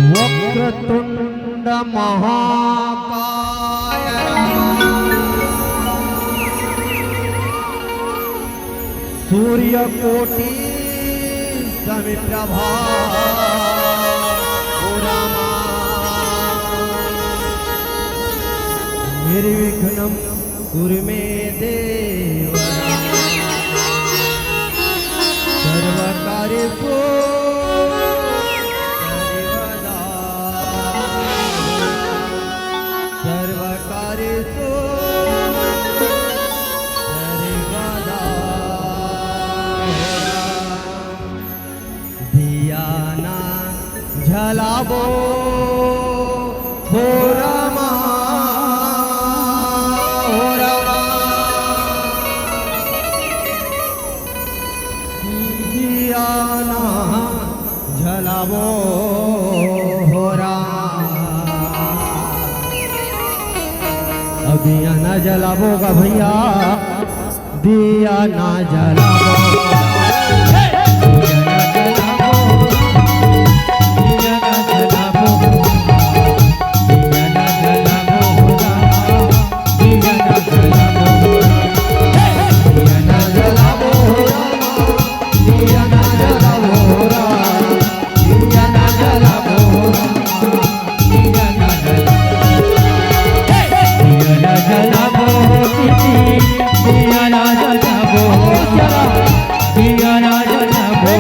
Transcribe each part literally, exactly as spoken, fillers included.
वक्रतुंड महाकाय सूर्यकोटि समिप्रभा। ओ रामा, निर्विघ्नं कुरु मे देव। सर्वकार्येषु सर्वदा, सर्वकार्येषु सर्वदा। दिया ना जलाबो हो रामा, हो रामा। दिया ना जलाबो हो रामा। अब दिया ना जलाबो गा भैया, दिया ना जलाबो।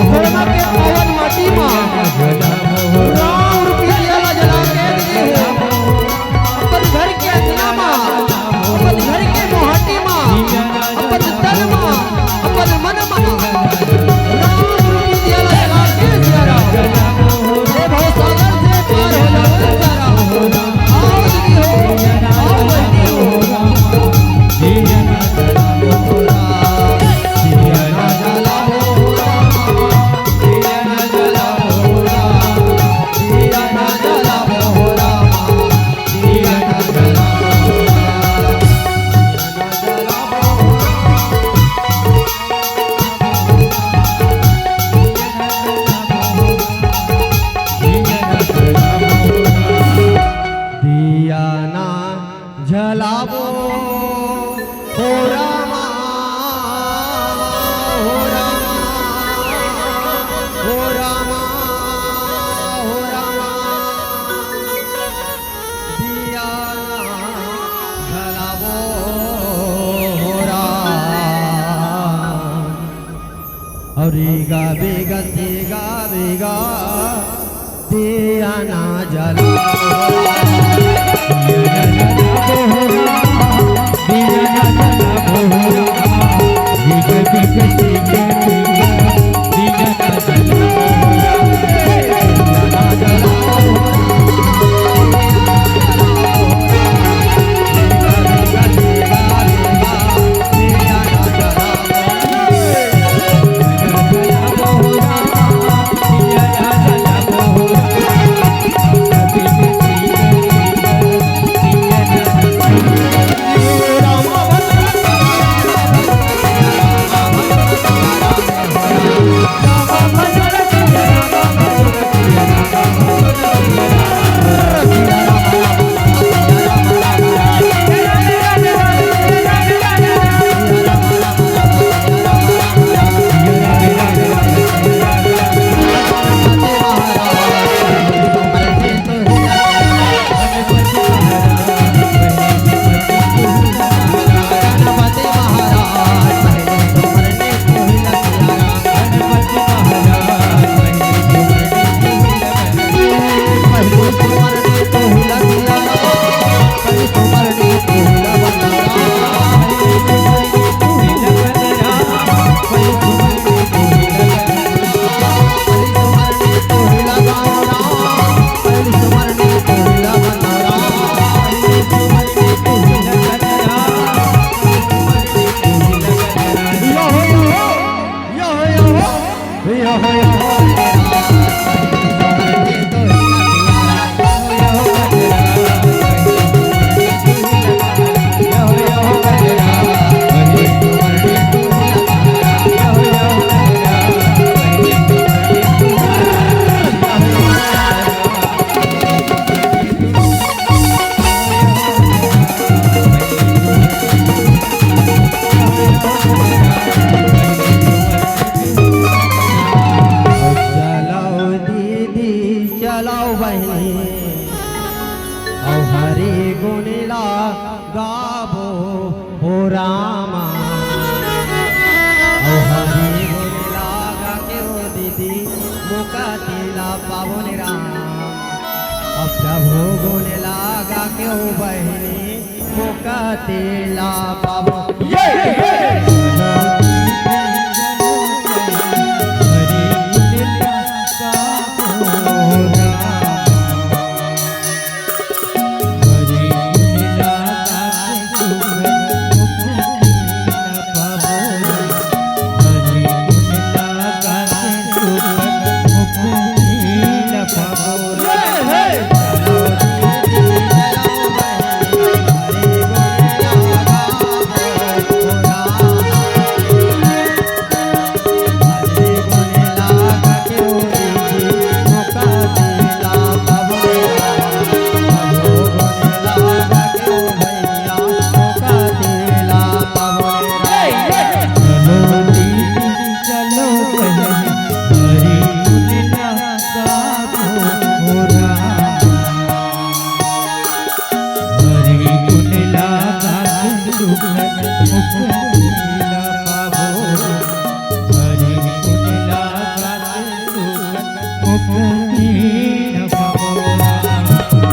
कोरमा के पावन माटी मा राम रूपी दिया ला जला के दे। अपन घर के अंगना मा, अपन घर के मोहाटी मा, अपन तन मा, अपन मन मा राम रूपी दिया ला जला के सिया राम। हे भवसागर से पार हो जाओ सिया राम। आओ दुखी हो, आओ बंदी हो। दिया ना जलाबो हो रामा, हो रामा, हो रामा, हो रामा। दिया ना जलाबो हो राम। अउ रीगा बेगन तेगा बेगा दिया ना जला। कभो गुण लागा के ओ बहिनी, मोका तेला पाबो। ये, ये।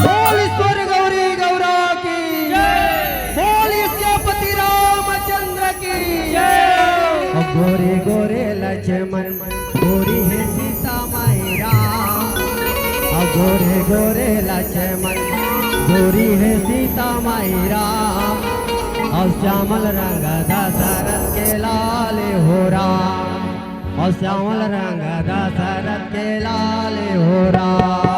बोल ईश्वर गौरी गौरा की। बोल सियापति रामचंद्र की। गोरे गोरे लक्ष्मण, गोरी हे सीता माई राम। गोरे गोरे लक्ष्मण, गोरी हे सीता माई राम। अउ श्यामल रंग दशरथ के लाल हो राम। अउ श्यामल रंग दशरथ के लाल हो राम।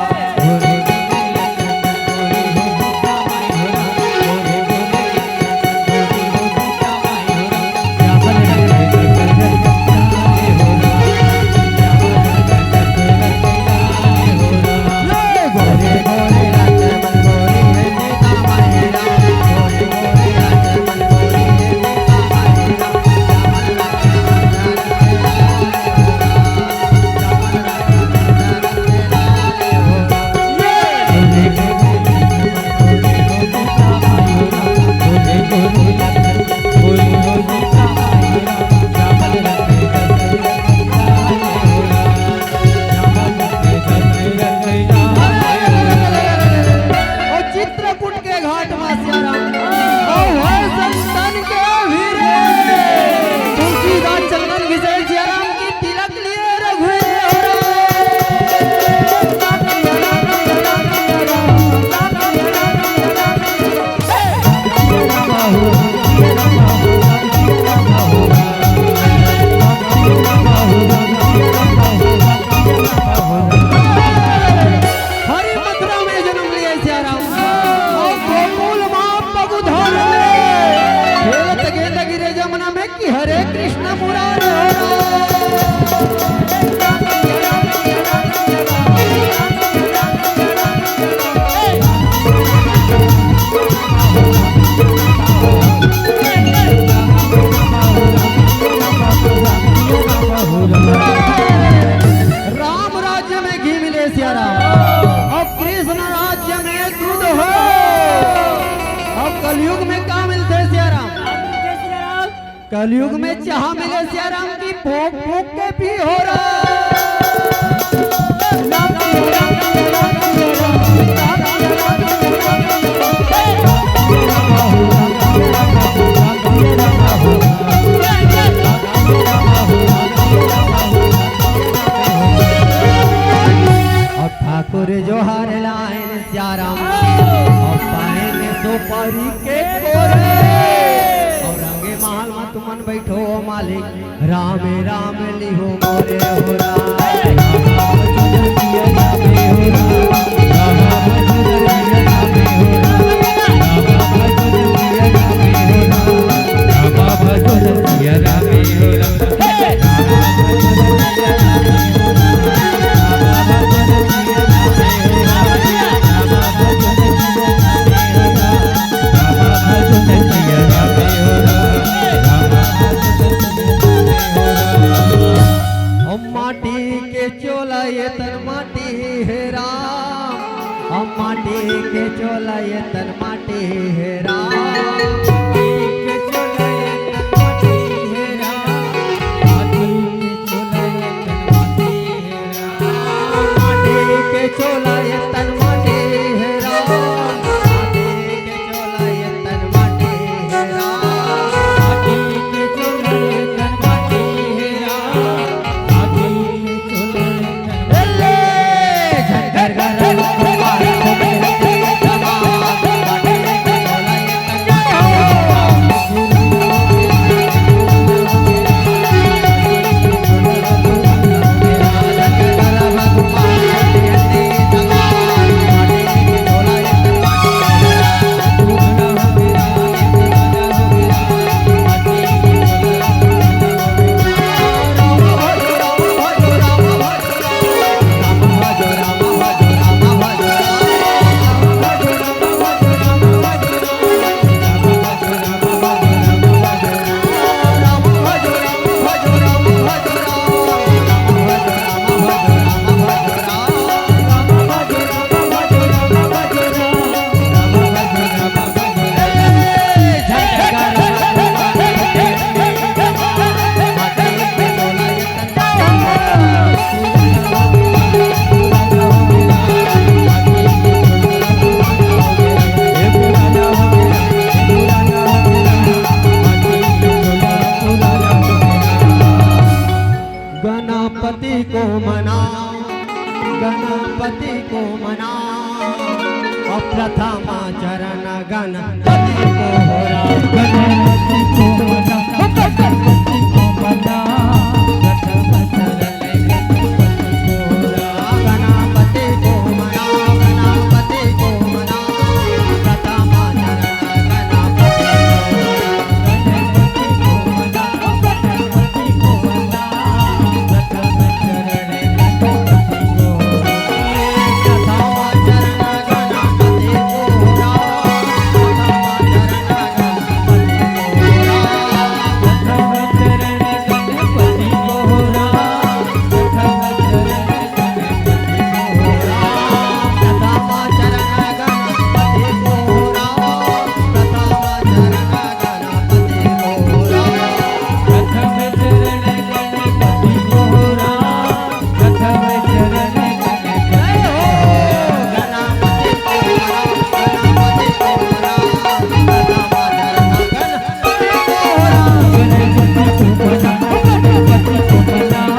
चित्रकूट के घाट मा सियाराम, अउ हर संतन के वीर। तुलसीदास चंदन घिसे सियाराम की तिलक लिए रघुवीर हो राम। हरि मथुरा में जन्म लिए सियाराम, अउ गोकुल मा पगु धाम में खेलत गेंद गिरे जमुना में कि हरे कृष्ण मुरारे हो राम। राम राज्य में घी मिले सियाराम, अउ कृष्ण राज्य में दूध हो। अउ कलयुग में का मिलथे सियाराम? कलयुग में चाहा मिले सियाराम की फूंक फूंक के पी हो राम। अउ ठाकुर जोहार लाइन सियाराम, अउ पाए में सुपारी के कोरे। अउ रंगे महल मा तुमन बइठो मालिक, राम राम लिहो मोरे हो राम। हम माटी के चोला ये तन माटी हे राम, हम माटी के चोला ये तन माटी हे राम। माटी के चोला ये तन माटी हे राम, माटी के चोला ये तन माटी हे राम, माटी के चोला ये तन माटी हे गणपति को मना, गणपति को मना, और प्रथम चरण गणपति को हो राम। गणपति को मना, गणपति को मना, प्रथम चरण गणपति को हो राम। गणपति को मना, गणपति को मना, प्रथम चरण गणपति को हो राम।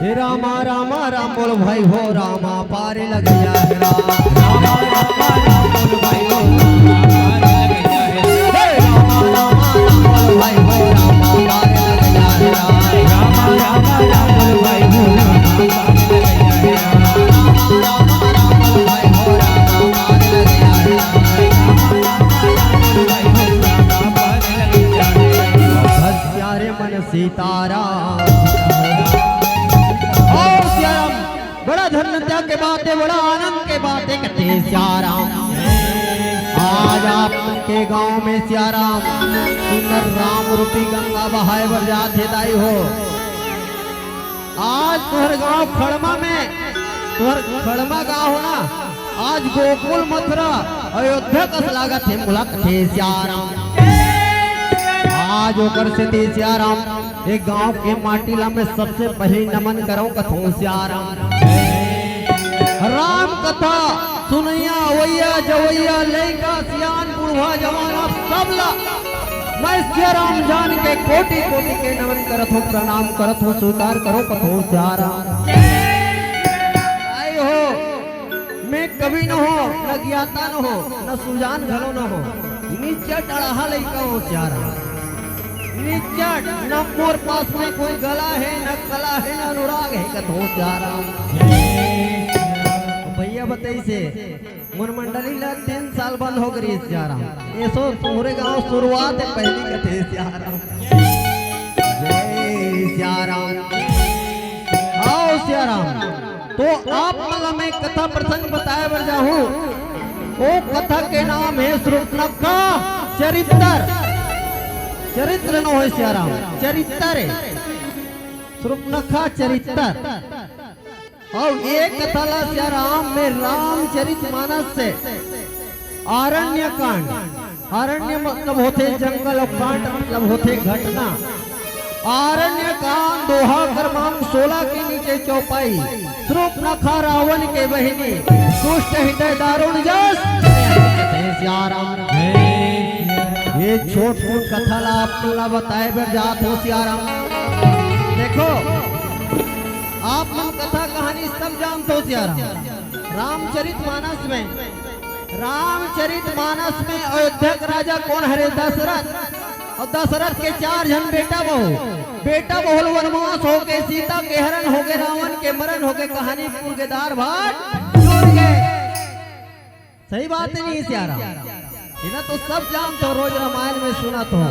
हे रामा रामा राम बोल भाई हो रामा पार लग गया है राम। रामा रामा राम बोल भाई हो रामा पार लग गया है। हे रामा रामा राम बोल भाई हो रामा पार लग गया है राम। रामा रामा राम बोल भाई हो रामा पार लग गया है राम। रामा रामा राम बोल भाई हो रामा पार लग गया है राम। रामा रामा राम बोल भाई हो रामा पार लग गया है राम। बस प्यारे मन सीताराम। और सियाराम, बड़ा धन्यता के बात है, बड़ा आनंद के बात है, कहते हैं सियाराम। आज आपके गांव में सियाराम सुंदर राम रूपी गंगा बहाए बर जात हे दाई हो। आज तुहर गांव खड़मा में, तुहर खड़मा गांव हो ना, आज गोकुल मथुरा अयोध्या कस लागत हे, मुलाकात हे सियाराम। आज ओकर सेती सियाराम, एक गांव के माटी ला मैं सबसे पहले नमन करंव कथंव सियाराम। राम कथा सुनइया, अवइया, जवइया, लइका, सियान, बूढ़ा, जवान, आप सब ला मैं सियाराम जान के कोटि कोटि के नमन करत हंव, प्रणाम करत हंव, स्वीकार करो कथंव सियाराम। आए हो, मैं कवि न हों, न ज्ञाता न हों, न सुजान घलो न हों, निच्चट अड़हा लइका हों सियाराम। निच्चट, न मोर पास में कोई गला हे, न कला हे, न अनुराग हे, कथंव सियाराम। भैया बताइसे, मोर मंडली ला तीन साल बंद हो गे रिहिस सियाराम। एसो मोरे गांव शुरुआत हे पहली कथे सियाराम। जय सियाराम। आओ सियाराम। तो आप मन ला मैं कथा प्रसंग बताए बर जाहूं। ओ कथा के नाम हे सूर्पनखा चरित्र। चरित्र न होय सियाराम, चरित्र हे। सूर्पनखा चरित्र। अउ ए कथा ला सियाराम मैं रामचरित मानस से आरण्य कांड, आरण्य मतलब होथे जंगल, अउ कांड मतलब होथे घटना। आरण्य कांड दोहा क्रमांक सोलह के नीचे चौपाई, सूर्पनखा रावण के बहिनी, दुष्ट हृदय दारुण जस। सियाराम। ये छोट मोट कथा ला आप मन ला बताए बर जात हों सियाराम। देखो, आप मन कथा कहानी सब जानत हो सियाराम। रामचरित मानस में, रामचरित मानस में अयोध्या के राजा कोन हरे? दशरथ। अउ दशरथ के चार झन बेटा बहू, बेटा बहू ल वनवास होगे, सीता के हरण होगे, रावण के मरण होगे, कहानी पूर गे, दार भात जुर गे। सही बात हे नहीं सियाराम? एला तो सब जानत हो, रोज रामायण में सुनत हो,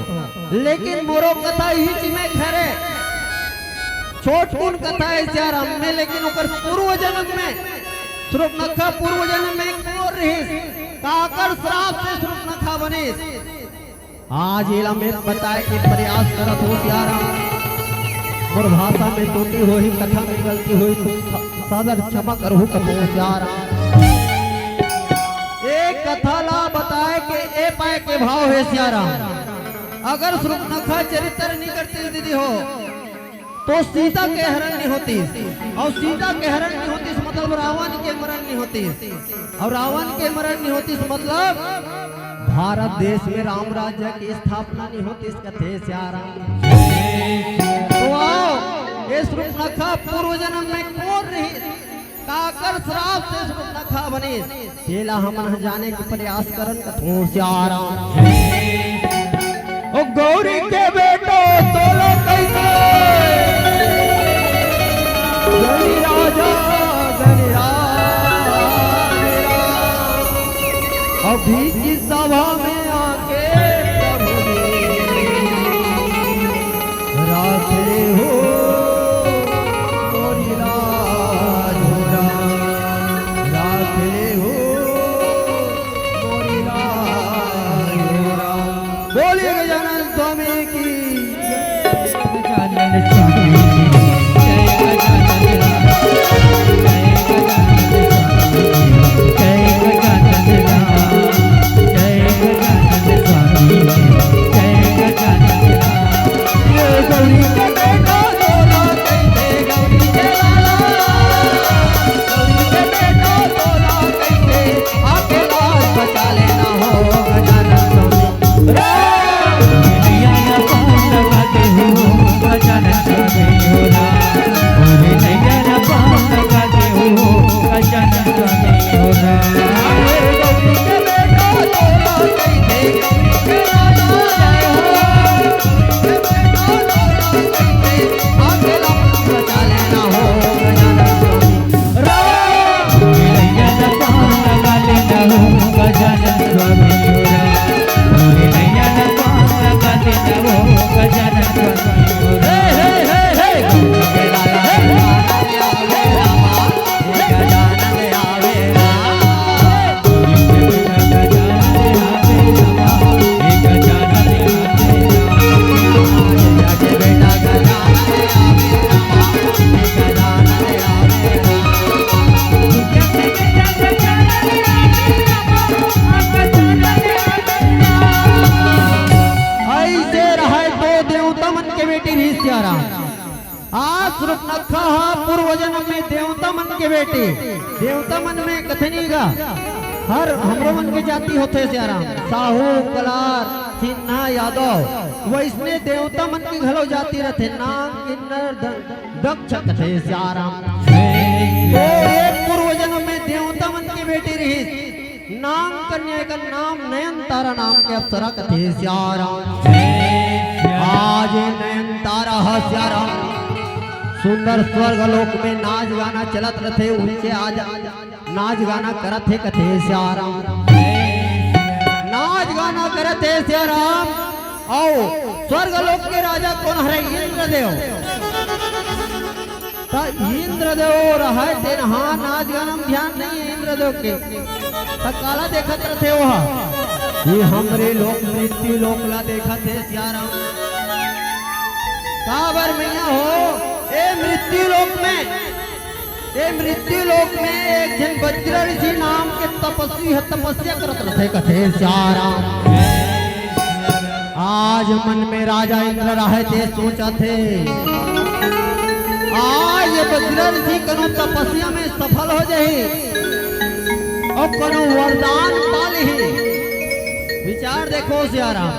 लेकिन मोरो कथा इही चीज में खरे। छोटकुन कथा हे सियाराम में, लेकिन ओकर पूर्व जन्म में, सूर्पनखा पूर्व जन्म में कोन रिहिस, काकर श्राप से सूर्पनखा बनिस। आज एला मैं बताए के प्रयास करत हों सियाराम। मोर भाषा में त्रुटि होही, कथा में गलती होही, तो सादर क्षमा करहू कथंव सियाराम। ए कथा ला बताए के ए पाए के भाव हे सियाराम। अगर सूर्पनखा चरित्र नहीं करते दीदी हो, तो सीता के हरण नहीं होतिस, अउ सीता के हरण नहीं होतिस मतलब रावण के मरण नहीं होतिस, अउ रावण के मरण नहीं होतिस मतलब भारत देश में राम राज्य के स्थापना नहीं होतिस कथे सियाराम। तो आओ, ये शूर्पणखा पूर्व जन्म में कोन रहिस, काकर श्राप से शूर्पणखा बनिस, तेला हमन ह जाने के प्रयास करन कथों सियाराम। ओ गौरी के बेटो तोला कहिथे गणिराजा गणिराज। अभी की सभा में आके प्रभु जी राख ले हो मोरी लाज हो राम, राख ले हो मोरी लाज हो राम। बोलिए गजानन स्वामी की। गजानन स्वामी की जय। गजानन राम, जय गजानन स्वामी की जय। गजानन राम, जय गजानन स्वामी की जय। गजानन राम। ये गौरी के बेटा तोला कहिथे गौरी के लाला, गौरी के बेटा तोला कहिथे, आके लाज बचा लेना हो गजानन स्वामी। राम। अइसे रहय तो देवता मन के बेटी रहिस सियाराम। आज शूर्पणखा ह पूर्व जन्म में देवता मन के बेटी, देवता मन में कथे नहीं गा, हर हमरो मन के जाति होथे सियाराम, साहू, कलार, सिन्हा, यादव, वइसने देवता मन के घलो जाति रथे, नांग, किन्नर, द-, दक्ष कथे सियाराम। तो एक पूर्व जन्म में देवता मन के बेटी रहिस, नांग कन्या के नाम नयनतारा नाम के अप्सरा कथे सियाराम। आज नयनतारा ह सियाराम सुंदर स्वर्ग लोक में नाच गाना चलत रथे, उनके आज नाच गाना करत हे कथे सियाराम। नाच गाना करत हे सियाराम। अउ स्वर्ग लोक के राजा कोन हरे? इंद्रदेव। त इंद्रदेव रहय तेन हा नाच गाना म ध्यान नहीं हे इंद्रदेव के। त काला देखत रथे ओहा? ये हमरे लोक मृत्यु लोक ला देखत हे सियाराम। काबर मैया हो, ए मृत्यु लोक में, ए मृत्यु लोक में एक झन वज्र ऋषि नाम के तपस्वी ह तपस्या करत रथे कथे सियाराम। आज मन में राजा इंद्र रहय ते सोचत हे, आज ये वज्र ऋषि कनो तपस्या में सफल हो जाही अउ कनो वरदान पा लिही। विचार देखो सियाराम,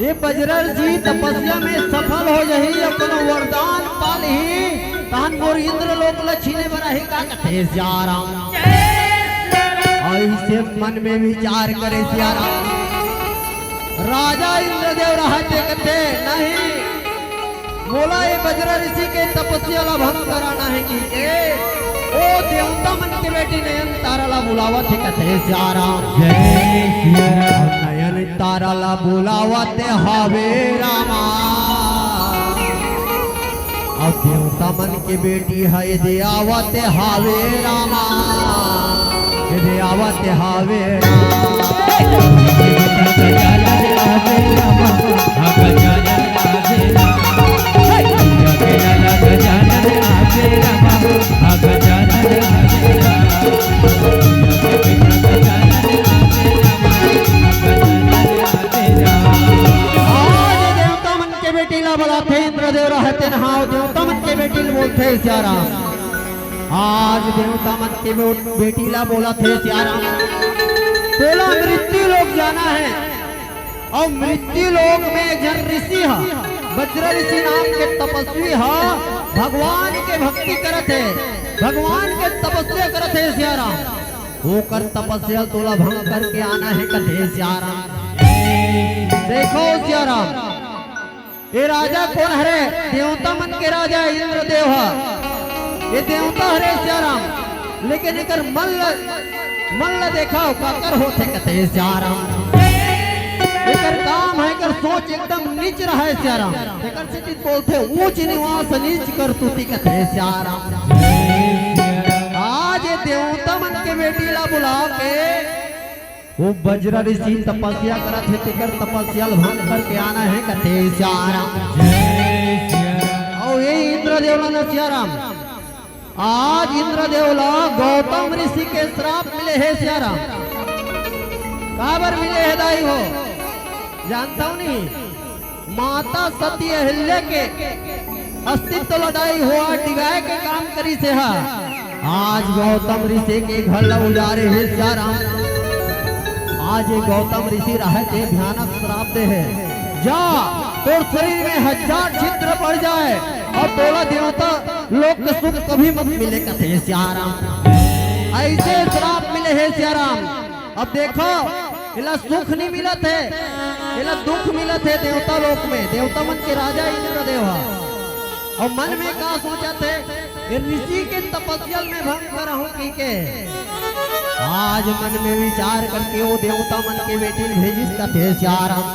ये वज्र ऋषि तपस्या में सफल हो जाही अउ कनो वरदान पा लिही, तहन मोर इंद्र लोक ल छीने बर आही का कथे सियाराम। अइसे मन में विचार करे सियाराम। राजा इंद्रदेव रहय ते कथे, "नहीं, मोला ये वज्र ऋषि के तपस्या ला भंग कराना हे," कहिके ओ देवता मन के बेटी नयनतारा ला बुलावत हे कथे सियाराम। जय सियाराम। नयनतारा ला बुलावत हावे रामा। अउ देवता मन के बेटी ह एदे आवत हावे रामा, एदे आवत हावे रामा। आज देवता मन के बेटी ला बलाथे इंद्रदेव रहते नहाव देवता मन के बेटी ल बोलथे सियाराम। आज देवता मन के बे-, बेटी ला बोलत हे सियाराम, तोला मृत्यु लोक जाना हे। अउ मृत्यु लोक में एक झन ऋषि ह, वज्र ऋषि नाम के तपस्वी ह, भगवान के भक्ति करत हे, भगवान के तपस्या करत हे सियाराम। ओकर तपस्या तोला भंग करके आना हे कथे सियाराम। देखो सियाराम, ये राजा कोन हरे? देवता मन के राजा इंद्रदेव ह। ये देवता हरे सियाराम, लेकिन एकर मन ल, मन ल देखा काकर होथे कथे सियाराम। एकर काम हे, एकर सोच एकदम नीच रहे सियाराम। एकर सेती बोलथे ऊंच निवास नीच करतूती कथे सियाराम। आज ये देवता मन के बेटी ला बुला के वो वज्र ऋषि तपस्या करत हे, तेकर तपस्या ल भंग करके आना हे कथे सियाराम। अउ ये इंद्रदेव ला न सियाराम, आज इंद्रदेव ला गौतम ऋषि के श्राप मिले हे सियाराम। काबर मिले हे दाई हो, जानता हूँ नहीं। माता सती अहिल्या के अस्तित्व ल दाई हो, डिगाय के काम करिस हे। आज गौतम ऋषि के घर ल उजारे हे सियाराम। आज ये गौतम ऋषि रहे ते भयानक श्राप दे हे, जा तोर शरीर में हजार छिद्र पड़ जाए अउ तोला देवता लोक के सुख कभी मत मिले कथे सियाराम। ऐसे श्राप मिले हे सियाराम। अब देखो, एला सुख नहीं मिलत हे, एला दुख मिलत हे देवता लोक में, देवता मन के राजा इंद्रदेव ह। अउ मन में का सोचत हे, ये ऋषि के तपस्या में भंग करहूं की के। आज मन में विचार करके वो देवता मन के बेटी भेजिस कथे सियाराम।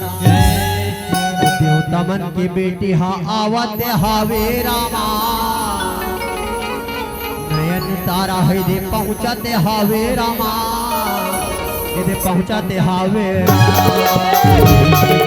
देवता मन के बेटी हा आवत हावे रामा। नयन तारा हे दे पहुँचत हावे रामा, हे दे पहुँचत हावे रामा।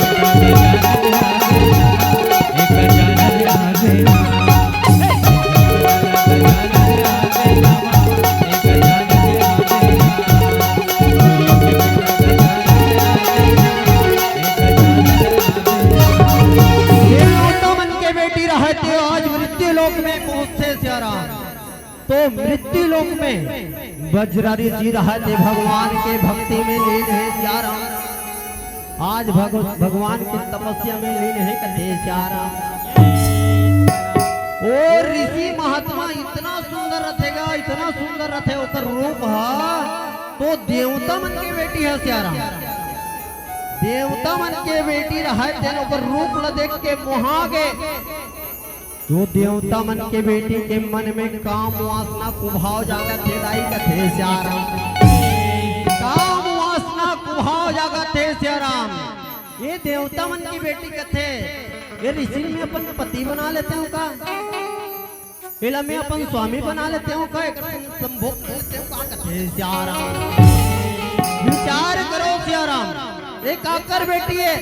ये देवता मन के बेटी रहे ते आज मृत्यु लोक में पहुँचथे सियाराम। तो मृत्यु लोक में वज्र ऋषि रहे ते भगवान के भक्ति में लीन हे सियाराम। आज भग-, भगवान के तपस्या में लीन हे कथे सियाराम। ओ ऋषि महात्मा इतना सुंदर रथेगा, इतना सुंदर रथे ओकर रूप ह, तो देवता मन के बेटी ह सियाराम। देवता मन के बेटी रहे तेन ओकर रूप ल देख के मोहा गे। तो देवता मन के बेटी के मन में काम वासना कुभाव जागत हे दाई कथे सियाराम। काम वासना कुभाव जागत हे सियाराम। ये देवता मन की बेटी कथे, ये ऋषि मैं अपन पति बना लेते हूँ का? एला मैं अपन स्वामी बना लेते हूँ का? एकर संग संभोग कर लेते हूँ का? कथे सियाराम। विचार करो सियाराम, ये काकर बेटी हे?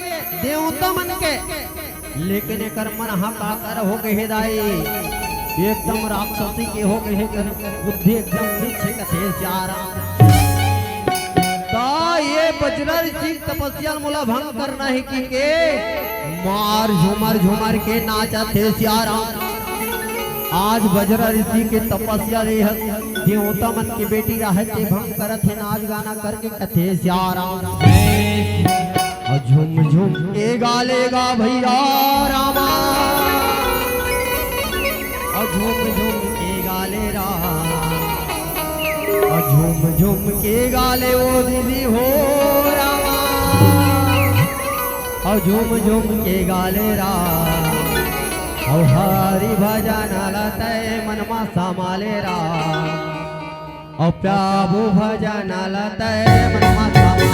देवता मन के। लेकिन एकर मन हा काकर हो गे हे दाई, एकदम राक्षसी के हो गे हे, एकर बुद्धि एकदम नीच हे कथे सियाराम। त ये वज्र ऋषि तपस्या ल मोला भंग करना हे कि के मार झूमर झूमर के नाचत हे सियाराम। आज वज्र ऋषि के तपस्या ले ह देवता मन के बेटी रहे ते भंग करत हे, नाच गाना करके कथे सियाराम। अउ झुम झुम के गा ले गा भैया रामा, अउ झुम झुम के गा ले राम, अउ झुम झुम के गा ले ओ दीदी हो रामा, अउ झुम झुम के गा ले राम, अउ हरि भजन ल तै मन मा समा ले राम। अउ प्रभु भजन ल तै मन मा समा ले।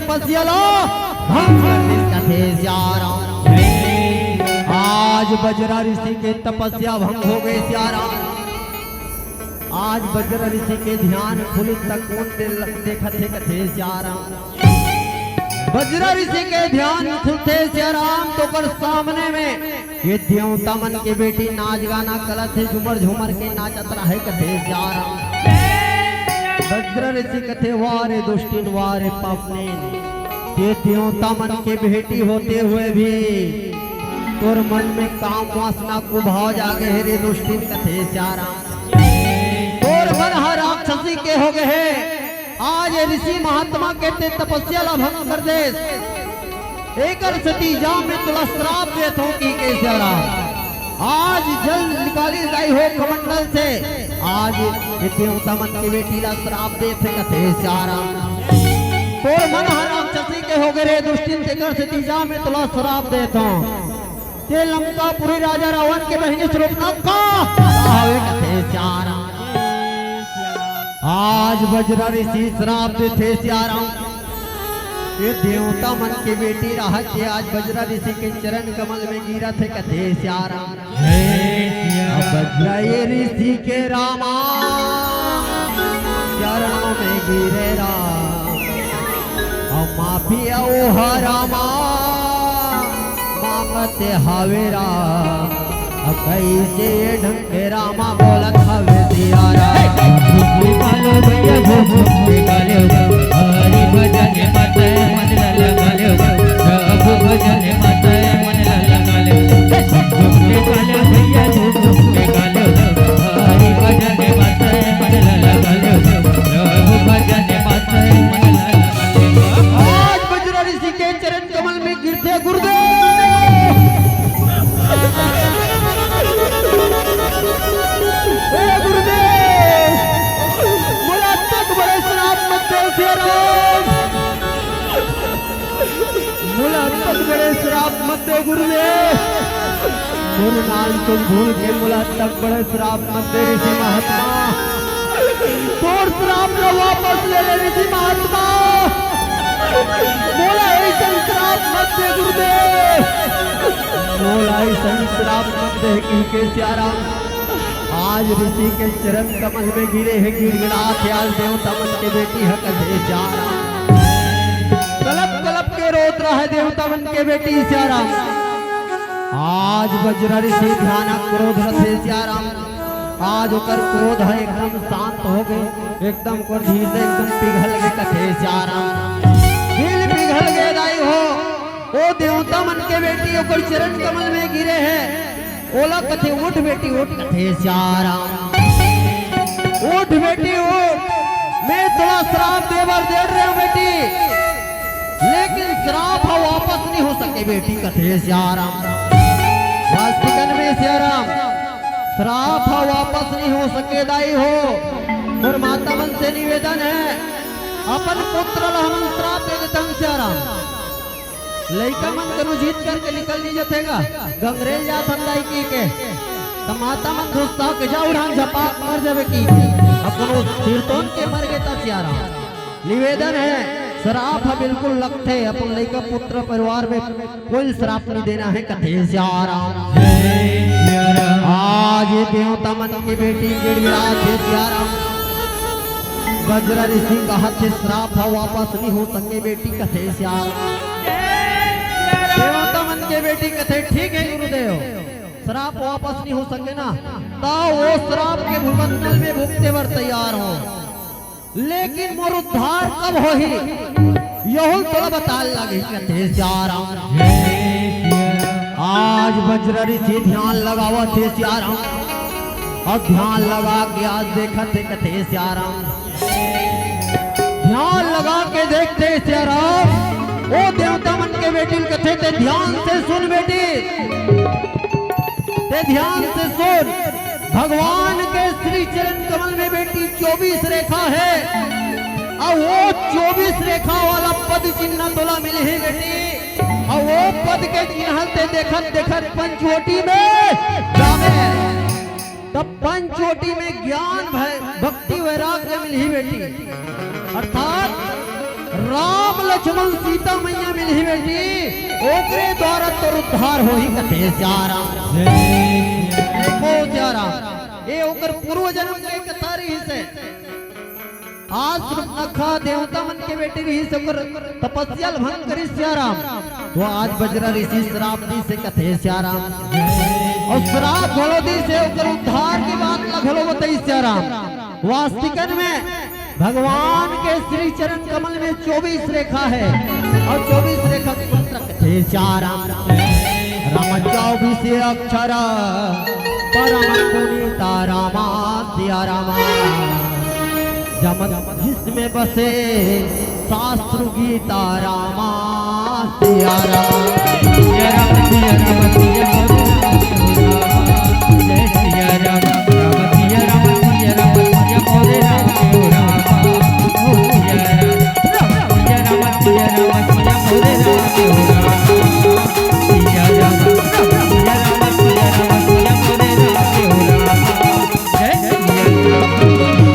तपस्या ला भंग कर दिस कथे सियाराम। आज बजरा ऋषि के तपस्या भंग हो गए सियाराम। आज बजरा ऋषि के ध्यान खुलिस त कोन दे-, देखत हे कथे सियाराम। बजरा ऋषि के ध्यान खुलथे सियाराम त ओकर सामने में ये देवता मन के बेटी नाच गाना करत हे, झूमर झूमर के नाचत रहे कथे सियाराम। बजरा ऋषि कथे, "वाह रे दुष्टिन, वाह रे पापनिन, ये देवता मन के बेटी होते हुए भी तोर मन में काम वासना कुभाव जागे हे रे दुष्टिन," कथे सियाराम। "तोर मन ह राक्षसी के हो गए हे, आज ये ऋषि महात्मा के ते तपस्या ला भंग कर देस, एकर सेती जा मैं तोला श्राप देत हूँ," कहिके सियाराम आज जल निकालिस दाई हो कमंडल से। आज ये देवता मन के बेटी ला श्राप देत हे कथे सियाराम। "तोर मन ह राक्षसी के हो गए रे दुष्टिन, तेकर सेती जा मैं तोला श्राप देत हूँ। ते लंकापुरी राजा रावण के बहिनी स्वरूप ना का हवे कथे सियाराम।" आज बजरा ऋषि श्राप देथे सियाराम। ये देवता मन के बेटी रहत हे, आज बजरा ऋषि के चरण कमल में गिरत हे कथे सियाराम। अब बजरा ये ऋषि के रामा चरणों में गिरे राम। अउ माफी अउ हरामा मांगत हवे राम। अब कैसे ये ढंग के रामा बोलत हवे सियाराम। झुमके कालो भैया झुमके कालो, हरि भजन माता मन लगा लो, प्रभु भजन माता मन लगा लो। झुमके कालो भैया झुमके कालो, हरि भजन माता मन लगा लो, प्रभु भजन माता मन लगा लो। आज बजरा ऋषि के चरण कमल में गिरथे गुरुदेव। ए गुरुदेव, मोला तक बड़े श्राप मत दे सियाराम। मोला तक बड़े श्राप मत दे गुरुदेव। गुरु नाम तुम भूल के मोला तक बड़े श्राप मत दे ऋषि महात्मा। तोर श्राप ला वापस ले ले ऋषि महात्मा। मोला ऐसन श्राप मत दे गुरुदेव। मोला ऐसन श्राप मत दे कहिके सियाराम। आज ऋषि के चरण कमल में गिरे हे, गिड़गिड़ात हे। आज देवता मन के बेटी ह कथे सियाराम। कलप कलप के रोत रहे देवता मन के बेटी सियाराम। आज बजरा ऋषि ध्यान क्रोध रथे सियाराम। आज ओकर क्रोध ह एकदम शांत हो गए, एकदम ओकर धीर एकदम पिघल गए कथे सियाराम। दिल पिघल गए दाई हो। ओ देवता मन के बेटी ओकर चरण कमल में गिरे हे। ओला कथे, "उठ बेटी, उठ," कथे सियाराम। "उठ बेटी, उठ। मैं तोला श्राप दे बर दे रहे हूँ बेटी, लेकिन श्राप ह वापस नहीं हो सके बेटी," कथे सियाराम। वास्तविकन में सियाराम, श्राप ह वापस नहीं हो सके दाई हो। मोर माता मन से निवेदन हे, अपन पुत्र ला हमन श्राप दे देथन सियाराम। लइका मन कनु जिद करके निकल नहीं जथे गा, गंगरेल जात हन दाई कहिके। त माता मन धुस्सा के जा उड़ान झपाक मर जाबे कहिके। अब कोनो सिरतोन के मर गे त सियाराम। निवेदन हे, श्राप ह बिल्कुल लगथे, अपन लइका पुत्र परिवार में कोई श्राप नहीं देना हे कथे सियाराम। आज ये देवता मन के बेटी गिड़गिड़ात हे सियाराम। बजरा ऋषि कहत हे, "श्राप ह वापस नहीं हो सके बेटी," कथे सियाराम। देवता मन के बेटी कथे, "ठीक हे गुरुदेव, श्राप वापस नहीं हो सके ना, त ओ श्राप के भुगत कल में भुगते बर तैयार हूँ, लेकिन मोर उद्धार कब होही, यहू तोला बताल लगही," कथे सियाराम। आज बजरा ऋषि ध्यान लगावत हे सियाराम, अउ ध्यान लगा के आज देखत हे कथे सियाराम। ध्यान लगा के देखथे सियाराम, ओ देवता मन के बेटी ल कथे, "ते ध्यान से सुन बेटी, ते ध्यान से सुन, भगवान के श्री चरण कमल में बेटी चौबीस रेखा हे, अउ ओ चौबीस रेखा वाला पद चिन्ह तोला मिलही बेटी, अउ ओ पद के चिन्ह ते देखत देखत पंचवटी में जाबे, त पंचवटी में ज्ञान भय भक्ति वैराग्य मिलही बेटी।" अर्थात राम लक्ष्मण सीता मैया मिलही बेटी, ओकरे द्वारा तोर उद्धार होही कथे सियाराम। देखो सियाराम, ये ओकर पूर्व जन्म के कथा रहिस हे। आज सूर्पनखा देवता मन के बेटी रहिस हे, ओकर तपस्या ल भंग करिस सियाराम। तो आज बजरा ऋषि श्राप दिस हे कथे सियाराम। अउ श्राप घलो दिस हे, ओकर उद्धार के बात ल घलो बताइस सियाराम। वास्तविकन में भगवान के श्री चरण कमल में चौबीस रेखा हे अउ चौबीस रेखा के मंत्र कथे सियाराम। राम चौबीस अक्षर परम पुनीता रामा सियाराम। जम जिसमें बसे शास्त्र गीता रामा सियाराम।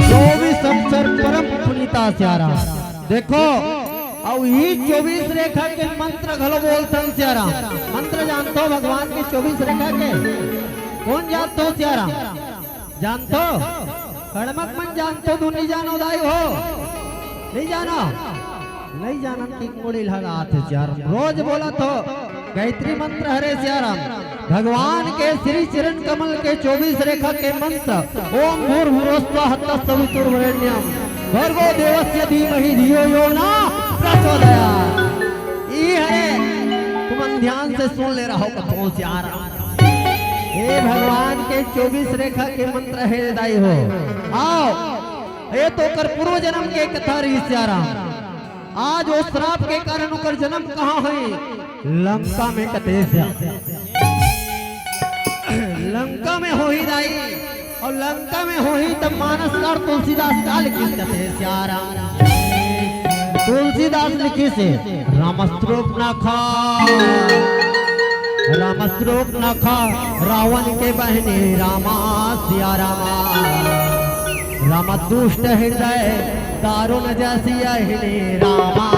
चौबीस अक्षर परम पुनीता सियाराम। देखो, अउ इही चौबीस रेखा के मंत्र घलो बोलथन सियाराम। मंत्र जानथो भगवान के चौबीस रेखा के? कोन जानथो सियाराम? जानथो? कड़मक मन जानथो, तू नइ जानो दाई हो? नइ जानो? नइ जानन की मुड़ी लगात हे सियाराम। रोज बोलथो। गायत्री मंत्र हरे सियाराम। भगवान के श्री चरण कमल के चौबीस रेखा के मंत्र, ओम भूर्भुवः स्वः तत्सवितुर्वरेण्यम भर्गो देवस्य धीमहि धियो यो न प्रचोदयात्। ई हरे, तुमन ध्यान से सुन ले रहो कथो सियाराम। हे भगवान के चौबीस रेखा के मंत्र हे दाई हो। आओ, ये तो ओकर पूर्व जन्म के कथा रहिस सियाराम। आज ओ श्राप के कारण ओकर जन्म कहाँ होही? लंका में कथे सियाराम। लंका में होही दाई, अउ लंका में होही त मानसकार तुलसीदास का लिखिस कथे सियाराम। तुलसीदास लिखिस हे, राम सूर्पनखा, राम सूर्पनखा, रावण के बहिनी रामा सियाराम। राम दुष्ट हृदय दारुण जसि अहिनी रामा।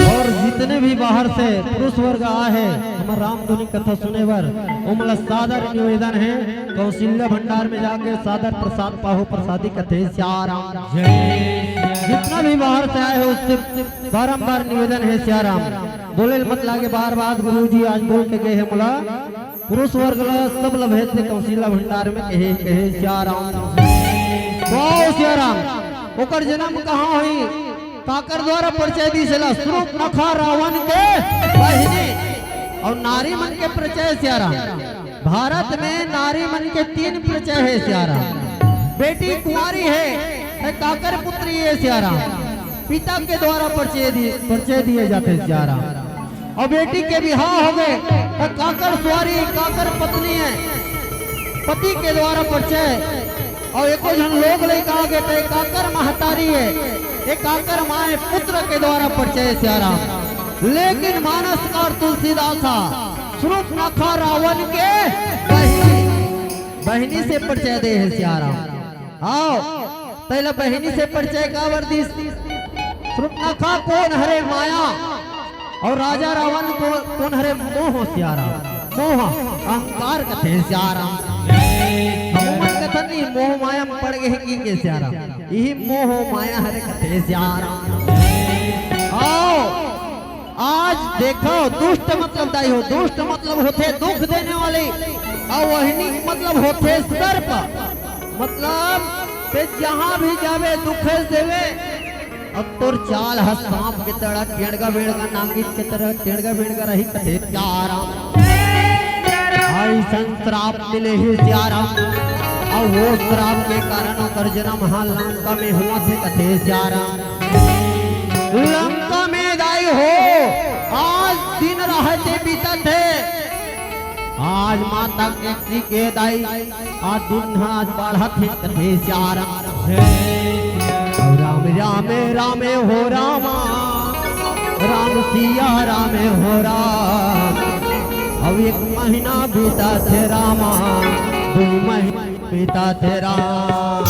अउ जितने भी बाहर से पुरुष वर्ग आए हे हमर रामधुनी कथा सुने बर, ओमन ला सादर निवेदन हे, कौशल्या भंडार में जाके सादर प्रसाद पाहू, प्रसादी कथे सियाराम। जितना भी बाहर से आए हे, उससे बारंबार निवेदन हे सियाराम। बोले ल मत लागे बार बार, गुरु जी आज बोल के गए हे मोला, पुरुष वर्ग ला सब ला भेज दे कौशल्या भंडार में, कहे कहे सियाराम। वाह सियाराम। ओकर जन्म कहाँ होही? काकर द्वारा परिचय दिस हे ला? सूर्पनखा रावण के बहिनी। अउ नारी मन के परिचय सियाराम। भारत में नारी मन के तीन परिचय हे सियाराम। बेटी कुंवारी हे, त काकर पुत्री हे सियाराम। पिता के द्वारा परिचय दिए, परिचय दिए जाथे सियाराम। अउ बेटी के बिहाव होगे, त काकर सुवारी, काकर पत्नी हे, पति के द्वारा परिचय। अउ एको झन लोग लइका आगे, त काकर महतारी हे, ए काकर माय, पुत्र के द्वारा परिचय सियाराम। लेकिन मानसकार तुलसीदास हा सूर्पनखा रावण के बहिनी, बहिनी से परिचय दे हे सियाराम। आओ, पहले बहिनी से परिचय काबर दिस? सूर्पनखा कोन हरे माया, अउ राजा रावण को, कोन हरे मोह सियाराम। मोह, अहंकार कथे सियाराम। हमू मन कथन नहीं, मोह माया में पड़ गए हैं कि के सियाराम। यही मोह माया हरे कथे सियाराम। आओ, आज देखो, दुष्ट मतलब दाई हो, दुष्ट मतलब होथे दुख देने वाले, अउ वहिनी मतलब होथे सर्प। मतलब ते जहाँ भी जावे दुखे देवे। अब तोर चाल ह सांप के तरह, टेड़गा बेड़गा नांगिन के तरह, टेड़गा बेड़गा रही कथे सियाराम। अइसन श्राप मिले हे सियाराम। अउ वो श्राप के कारण ओकर जन्म हा लंका में होवत हे कथे सियाराम। लंका में दाई हो, आज दिन रात बीतत हे। आज माता केकसी के दाई, आज दिन ह आज बढ़त हे, कथे सियाराम। राम राम राम हो रामा, राम सिया राम हो राम। अब एक महीना बीता थे रामा, दो महीना बीता थे राम।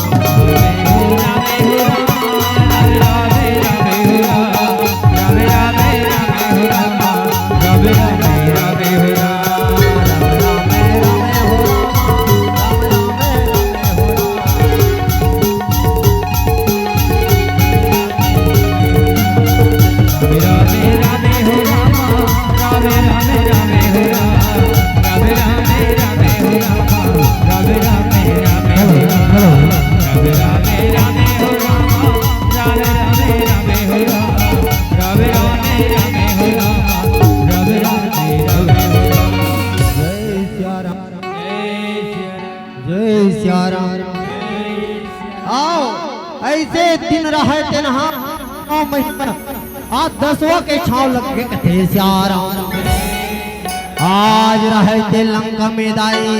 जय सिया राम। जय सिया राम। आओ, ऐसे दिन रहय तेनहा, नौ महीना, आज दसवाँ के छाँव लग गे, कथे सिया राम। आज रहय ते लंका में दाई,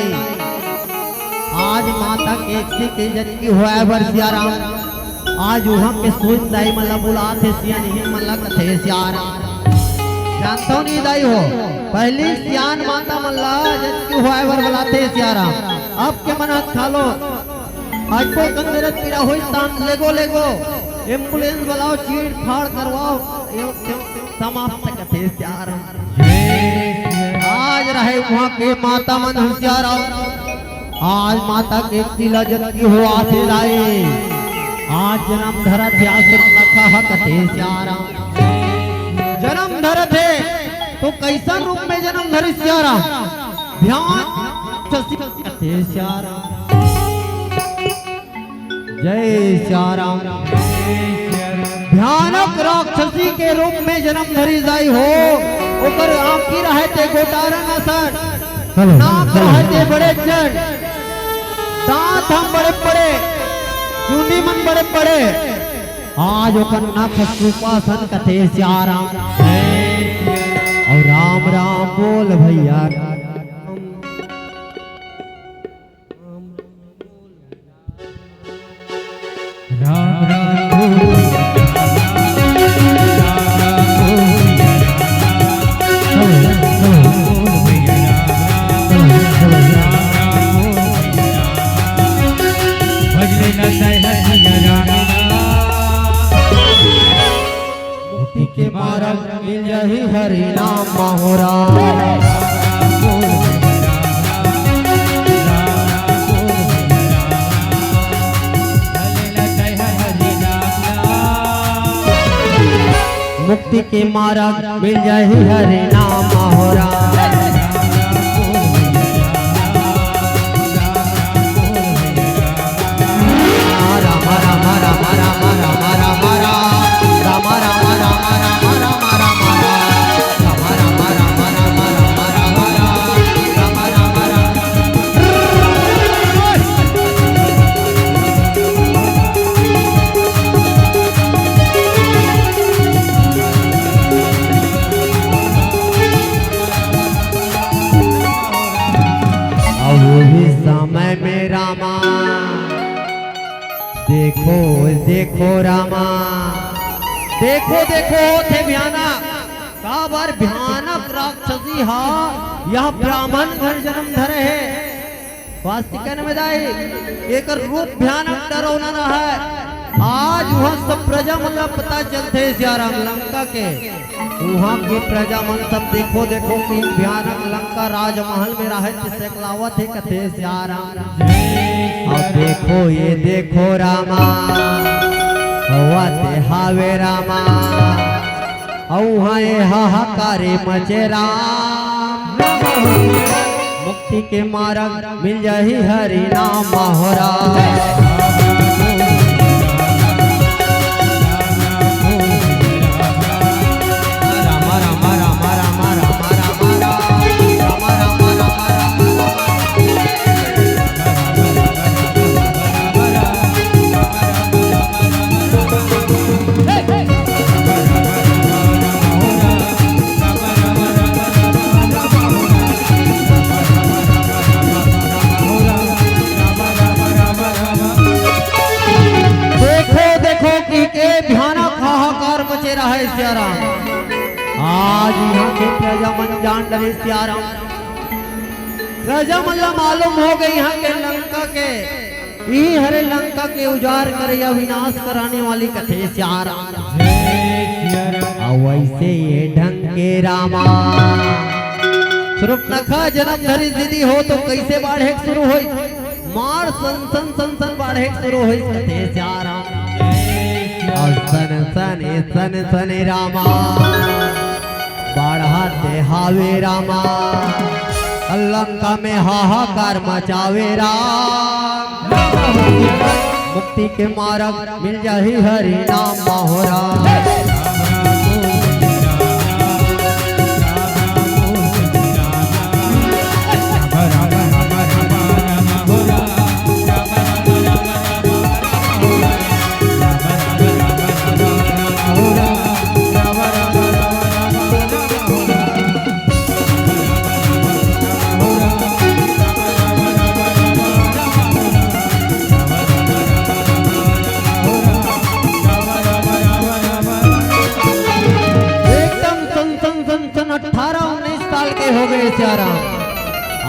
आज माता केकसी के जतकी होय बर सिया राम। आज उहाँ के सोइन दाई मन ला बुलात हे, सियान ही मन ला कथे सियान। जानथव नहीं दाई हो, पहिली सियान माता मन ला जतकी होय बर बुलात हे सियान। अब के मन हाथ खा लो, आज कोई कंगरत पीड़ा होई तान लेगो लेगो, एम्बुलेंस बुलाओ, चीर फाड़ करवाओ, एवं तेवं समाप्त कथे सियान। आज रहय उहाँ के माता मन होशियार, आज माता केकसी ला जतकी होवत हे दाई, आज जनम धरत हे, आज से कथा ह कथे सिया राम। जनम धरत हे तो कइसन रूप में जनम धरिस सिया राम? भयानक राक्षसी कथे सिया राम। जय सिया राम। भयानक राक्षसी के रूप में जनम धरिस दाई हो। ओकर आँखी रहय ते गोटारन असन, हेलो, नाक हेलो। रहय ते बड़े जड़, दाँत ह बड़े बड़े, चुंदी मन बड़े बड़े। आज ओकर नख सूपा सन कथे सिया राम। अउ राम राम बोल भइया। राम राम बोल। मुक्ति के मारग मिल जाही हरि नाम माहोरा। मुक्ति के मारग मिल जाही हरि नाम माहोरा। अब वही समय में रामा, देखो, देखो रामा, देखो, देखो, होथे भयानक, काबर भयानक राक्षसी हा, यह ब्राह्मण घर जन्म धरे हे। वास्तविक में दाई, एकर रूप भयानक डरौना रहय। आज वह सब प्रजा मन ला पता चलथे सियाराम लंका के। उहाँ के प्रजा मन सब देखो, देखो कि भयानक लंका राजमहल में रहय, ते सेकलावत हे कथे सियाराम। अब देखो, ये देखो रामा, होवत हावे रामा, अउ उहाँ ये हाहाकार मचे राम। मुक्ति के मारग मिल जाही हरि नाम माहोरा। सियाराम। आज इहाँ के प्रजा मन जान डरे सियाराम। प्रजा मन ला मालूम हो गे इहाँ के लंका के, इही हरे लंका के उजाड़ करइया, विनाश कराने वाली कथे सियाराम। अउ वइसे ये ढंग के रामा, सुरुपनखा जनम धरिस दीदी हो तो कइसे बाढ़े के शुरू होइस? मार सन सन सन सन बाढ़े के शुरू होइस कथे सियाराम। अउ सन सन ए सन सन ए रामा, बाढ़त हावे रामा, लंका में हाहाकार मचावे राम। मुक्ति के मारग मिल जाही हरि नाम माहोरा। एकदम सन सन सन सन अठारह उन्नीस साल के हो गए सियाराम।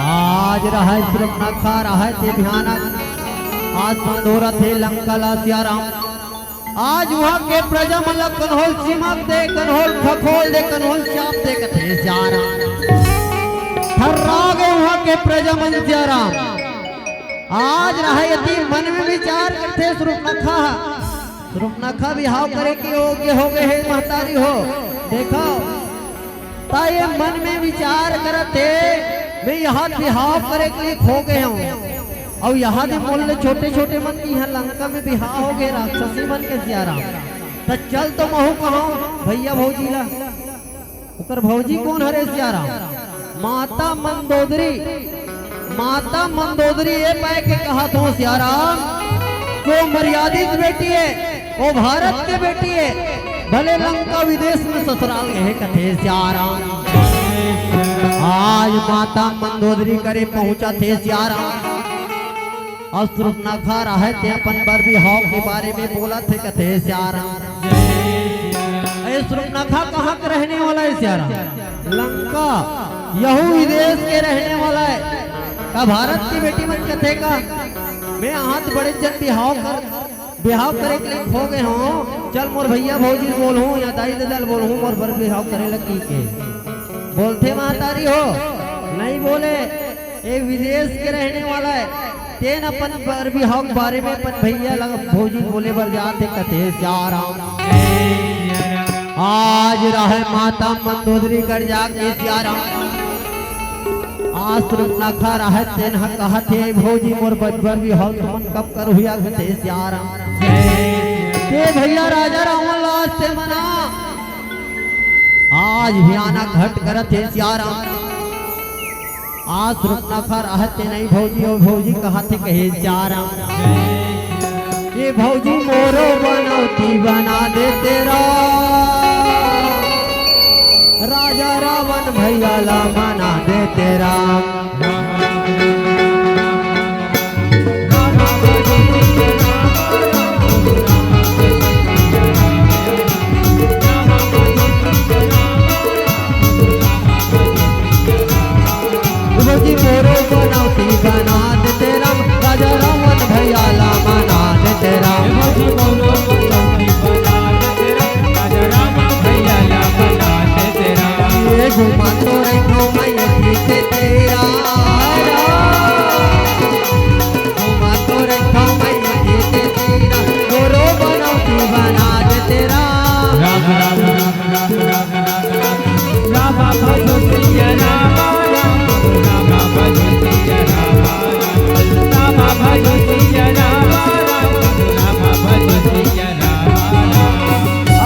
आज रहय सुरुपनखा, रहय ते भयानक। आज संदोरत हे लंका ला सियाराम। आज उहाँ के प्रजा मन ला कन्होल चिमक दे, कन्होल खखोल दे, कन्होल चाप दे कथे सियाराम। थर्रा गे उहाँ के प्रजा मन सियाराम। आज रहय यदि मन में विचार करथे सुरुपनखा, सुरुपनखा बिहाव करे के योग्य हो गए हे महतारी हो। देखव, त ये मन में विचार करत हे, मैं इहाँ बिहाव करे के लिए खो गए हँव। अउ इहाँ दे मोर ले छोटे-छोटे मन के इहाँ लंका में बिहाव हो गए राक्षसी मन के सियाराम। त चल तो महूँ कहँव भइया भौजी ला। ओकर भौजी कोन हरे सियाराम? माता मंदोदरी। माता मंदोदरी ए पाय के कहत हँव सियाराम, वो मर्यादित बेटी हे, वो भारत के बेटी हे, भले लंका विदेश में ससुराल गए कथे सियाराम। आज माता मंदोदरी करे पहुँचत हे सियाराम। अउ सुरुपनखा रहय ते अपन बर बिहाव के बारे में बोलत हे कथे सियाराम। अरे सुरुपनखा कहाँ के रहने वाला हे सियाराम? लंका, यहू विदेश के रहने वाला हे। का भारत के बेटी मन कथे का? मैं हाथ बड़े जन बिहाव कर, बिहाव करे के लिए खो गए हँव। चल मोर भइया भौजी ल बोलहूँ या दाई ददा ल बोलहूँ, मोर बर बिहाव करे लगी के। बोलथे महतारी हो, नहीं बोले, ए विदेश के रहने वाला हे। तेन अपन बर बिहाव के बारे में अपन भइया ला भौजी बोले बर जात हे कथे सियाराम। आज रहय माता मंदोदरी कर जाके सियाराम। आज सुरुपनखा रहय तेन ह कहत हे, भौजी मोर बर बिहाव तुमन कब करहू या कथे सियाराम। ए भइया राजा रावण ला आज ते मना, आज भयानक घट करत हे सियाराम। आज सुरुपनखा रहत ते नहीं भौजी, अउ भौजी कहत हे कहे सियाराम। ये भौजी मोरो बनौती बना दे तेरा, राजा रावण भइया ला मना दे तेरा। भौजी मोरो बनौती बना दे तेरा, राजा रावण भइया ला मना दे तेरा। भौजी मोरो बनौती बना दे तेरा, राजा रावण भइया ला मना दे तेरा। ये घुमा तो रखो मैं ये पीछे तेरा, घुमा तो रखो मैं ये पीछे तेरा, मोरो बनौती बना दे तेरा। राम राम राम राम राम राम राम। राम भजो सिया राम, राम राम भजो सिया राम, राम भजो सिया राम, राम राम भजो सिया राम।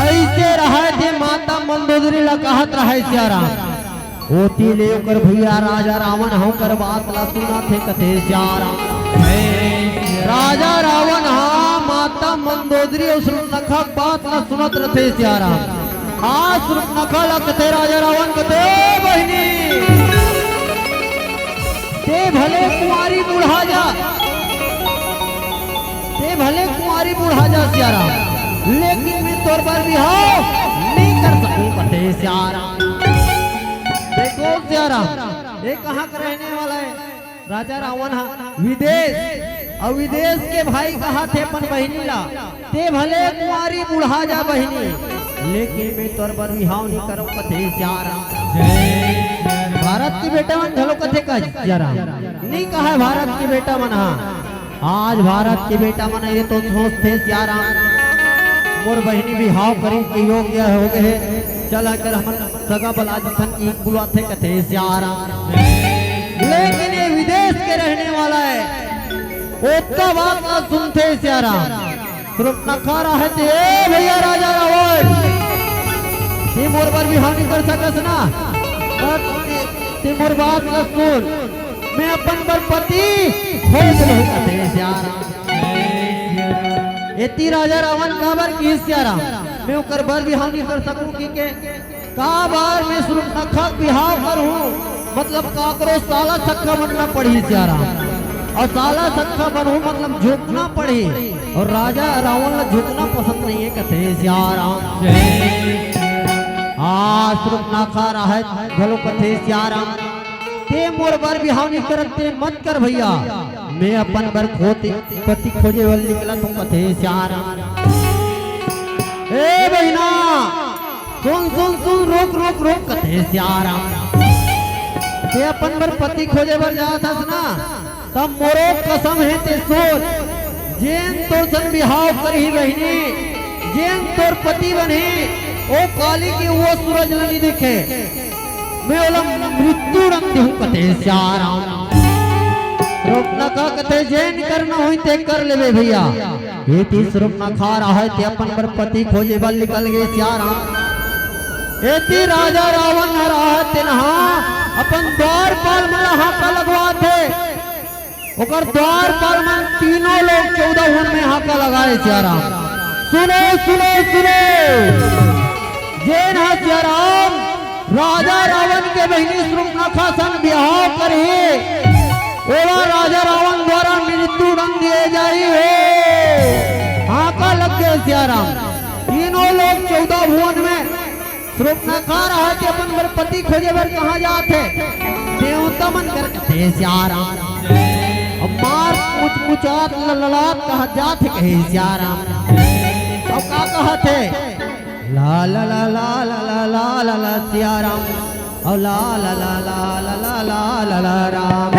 अइसे रहय ते माता मंदोदरी ला कहत रहय सिया राम। ओती ले ओकर भइया राजा रावण ह ओकर बात ला सुनत हे कथे सिया राम। राजा रावण ह माता मंदोदरी अउ सुरुपनखा के बात ला सुनत रथे सिया राम। आज सुरुपनखा ला कथे राजा रावण कथे, "ए बहिनी, ते भले कुंवारी बुढ़ा जा, ते भले कुंवारी बुढ़ा जा सिया राम, लेकिन मैं तोर बर बिहाव नइ कर सकूं कथे सियाराम। देखो सियाराम, ये कहाँ का रहने वाला है? राजा रावण हा विदेश, अउ विदेश के भाई कहाथे अपन बहिनी ला, ते भले कुंवारी बुढ़ा जा बहिनी, लेकिन मैं तोर बर बिहाव नहीं करंव कथे सियाराम। भारत के बेटा मन घलो कथे का सियाराम, नहीं कहा भारत के बेटा मन हा। आज भारत के बेटा मन ये तो सोचथे सियाराम, मोर बहिनी बिहाव करे के योग्य हो गए हे, चल अगर हमन सगा बलादिसन की बुलाथे कथे सियाराम। लेकिन ये विदेश के रहने वाला है, ओतका बात ना सुनथे सियाराम। सूर्पनखा राहथे, ए भैया राजा रावण, ते मोर बर बिहाव नहीं कर सकस ना, ते मोर बात ला सुन, मैं अपन बर पति खोज लूं कथे सियाराम। एती राजा रावण काबर किहिस सियाराम, मैं ओकर बर बिहाव नहीं कर सकूं कि के काबर मैं सूर्पनखा बिहाव करहूं, मतलब काकरो साला सक्खा बनना पड़ही सियाराम, अउ साला सक्खा बनहूं मतलब झुकना पड़ही, अउ राजा रावण ला झुकना पसंद नहीं है कथे सियाराम। आ सूर्पनखा राहत घलो कथे सियाराम, ते मोर बर बिहाव नहीं करत ते मत कर भैया, मैं अपन बर खोते पति खोजे बर निकलत हूं कथे सियाराम। ए बहिना, सुन सुन सुन, रुक रुक रुक कथे सियाराम। ते अपन बर पति खोजे बर जात हस ना, तब मोरो कसम हे ते सोच, जेन तोर संग बिहाव करही बहिनी, जेन तोर पति बनही, ओ काली के वो सूरज ल नइ देखे, मैं ओला मृत्यु दंड देहूं कथे सियाराम। सूर्पनखा कथे जेन करना होही ते कर लेबे भैया। एती सूर्पनखा राहय ते अपन बर पति खोजे बर निकल गे सियाराम। एती राजा रावण ह राहय तेन हा अपन द्वारपाल मन ला हाका लगवाथे। ओकर द्वारपाल मन तीनों लोक चौदह भुवन में हाका लगाए सियाराम। सुनो, सुनो, सुनो। जेन हा सियाराम राजा रावण के बहिनी सूर्पनखा संग बिहाव करही, ओला राजा रावण द्वारा मृत्यु दंड दिए जाही हो। हाका लग गे सियाराम। तीनों लोक चौदह भुवन में सूर्पनखा राहय ते अपन बर पति खोजे बर कहाँ जात हे? देवता मन कर कथे सियाराम। अब मार मुचमुचात लललात कहाँ जात हे कहे सियाराम। अब का कहत हे? ला ला ला सियाराम। ओ ला ला ला राम।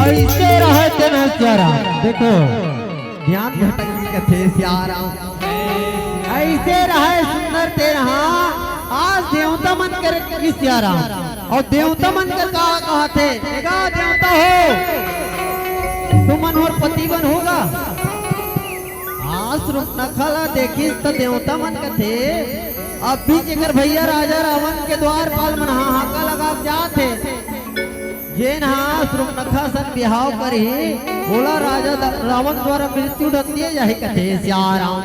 ऐसे रहे तेन सियाराम। देखो, ज्ञान भटक गे कथे सियाराम। ऐसे रहे सुंदर तेन हा, आज देवता मन कर सियाराम। अउ देवता मन कर का कहत हे, "एगा देवता हो, तुमन मोर पति बनहू गा।" आज सूर्पनखा ला देखिस त देवता मन कथे, "अभी जेकर भैया राजा रावण के द्वारपाल मन हाहाकार लगा के जात हे।" जेन हा सूर्पनखा संग बिहाव करही, ओला राजा द-, रावण द्वारा मृत्यु दंड दिए जाही कथे सियाराम।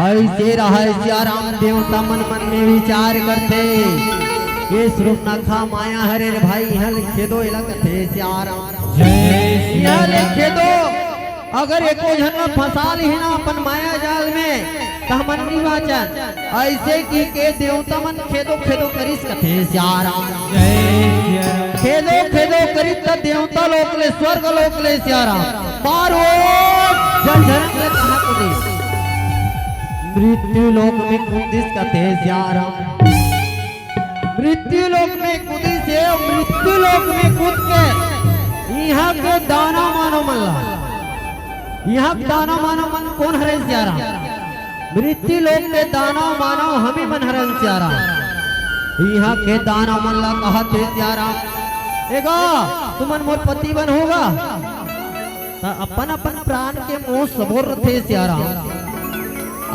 ऐसे रहय सियाराम, देवता मन मन में विचार करथे, ये सूर्पनखा माया हरे रे भाई, इहाँ ले खेदो एला कथे सियाराम। इहाँ ले खेदो, अगर एको झन ला फंसा लिही ना अपन माया जाल में, त हमन नी बाँचन। अइसे कहिके देवता मन खेदो खेदो करिस कथे सियाराम। खेदो खेदो करिस त देवता लोक ले, स्वर्ग लोक ले सियाराम। मारो जल झरन ले कहाँ कूदिस? मृत्यु लोक में कूदिस कथे सियाराम। मृत्यु लोक में कूदिस हे, मृत्यु लोक में कूद के इहाँ के दानव मानव मन ला, इहाँ के दानव मानव मन कोन हरे सियाराम? मृत्यु लोक के दानव मानव हमी मन हरन सियाराम। इहाँ के दानव मन ला कहत हे सियाराम, "ए गा, तुमन मोर पति बन होगा?" त अपन अपन प्राण के मोह सबोर रथे सियाराम।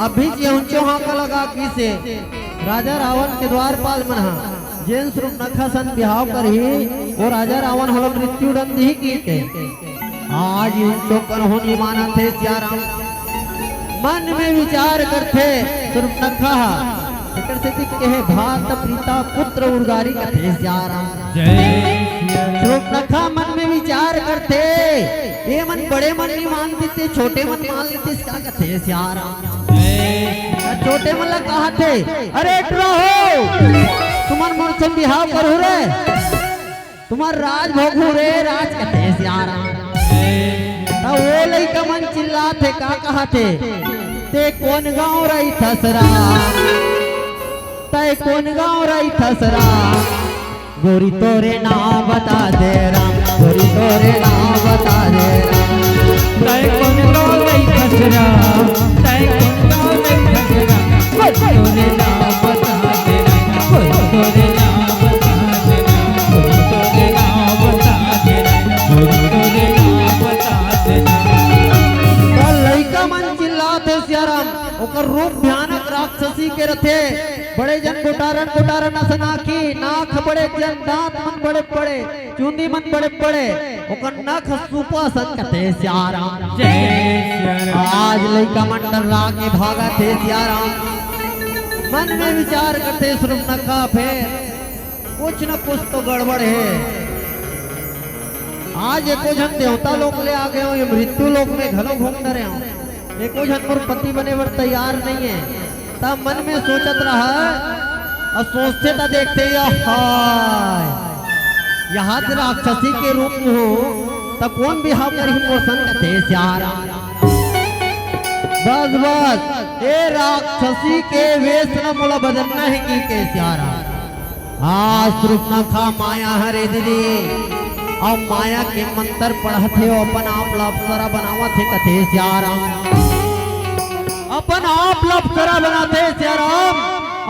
अभी जे उंचो हाका लगा किसे राजा रावण के द्वारपाल मन हा जेन सुर्पनखा सन बिहाव करही, वो राजा रावण होला मृत्यु दंड दिही कहिके। आज उंचो करहूं नी मानत हे सियाराम। मन में विचार करथे सुर्पनखा हा, एकर सेती कहे, "भ्राता प्रीता पुत्र उर्गारी" कथे सियाराम। जय सिया राम। सुर्पनखा मन में विचार करथे, "ए मन बड़े मन नी मान देते, छोटे मन मान लेते, इसका कथे सियाराम।" जय सिया राम। छोटे मन ला कहथे, "अरे टुरा हो, तुमन मोर संग बिहाव करहू रे, तुमन राज भोगहू रे, राज कथे सियाराम।" त वो लइका मन चिल्लाथे, का कहथे, "ते कोन गांव रहिथस राम, ते कोन गांव रहिथस राम, गोरी तोरे नाव बता दे राम, गोरी तोरे नाव बता दे राम।" तै कोन गाँव रहिथस राम, तै कोन गाँव रहिथस राम, कोई तोरे नाव बता दे राम, कोई तोरे नाव बता दे राम, कोई तोरे नाव बता दे राम, कोई तोरे नाव बता दे राम। त लइका मन चिल्लाथे सियाराम, ओकर रूप भयानक राक्षसी के रथे, बड़े जन गोटारन गोटारन असन आँखी, नाक बड़े जन, दांत मन बड़े बड़े, चुंदी मन बड़े बड़े, ओकर नख सूपा सन कथे सियाराम। जय सिया राम। आज लइका मन डर्रा के भागथे सियाराम। मन में विचार करथे सुर्पनखा, "फेर कुछ न कुछ तो गड़बड़ हे। आज एको झन देवता लोक ले आ गे हों, ये मृत्यु लोक में घलो घूम डरे हों, एको झन मोर पति बने बर तैयार नइ हे।" त मन में सोचत रहा, अउ सोचथे त देखथे, "या हाय, इहाँ त राक्षसी के रूप में हों, त कोन बिहाव करही मोर संग?" कथे सियाराम। बस, बस, ए राक्षसी के वेश ल मोला बदलना हे कहिके सियाराम। हाँ, सुर्पनखा माया हरे दीदी, अउ माया के मंत्र पढ़त हे, अउ अपन आप ला अप्सरा बनावत हे, कथे सियाराम। अपन आप ला अप्सरा बनाथे सियाराम,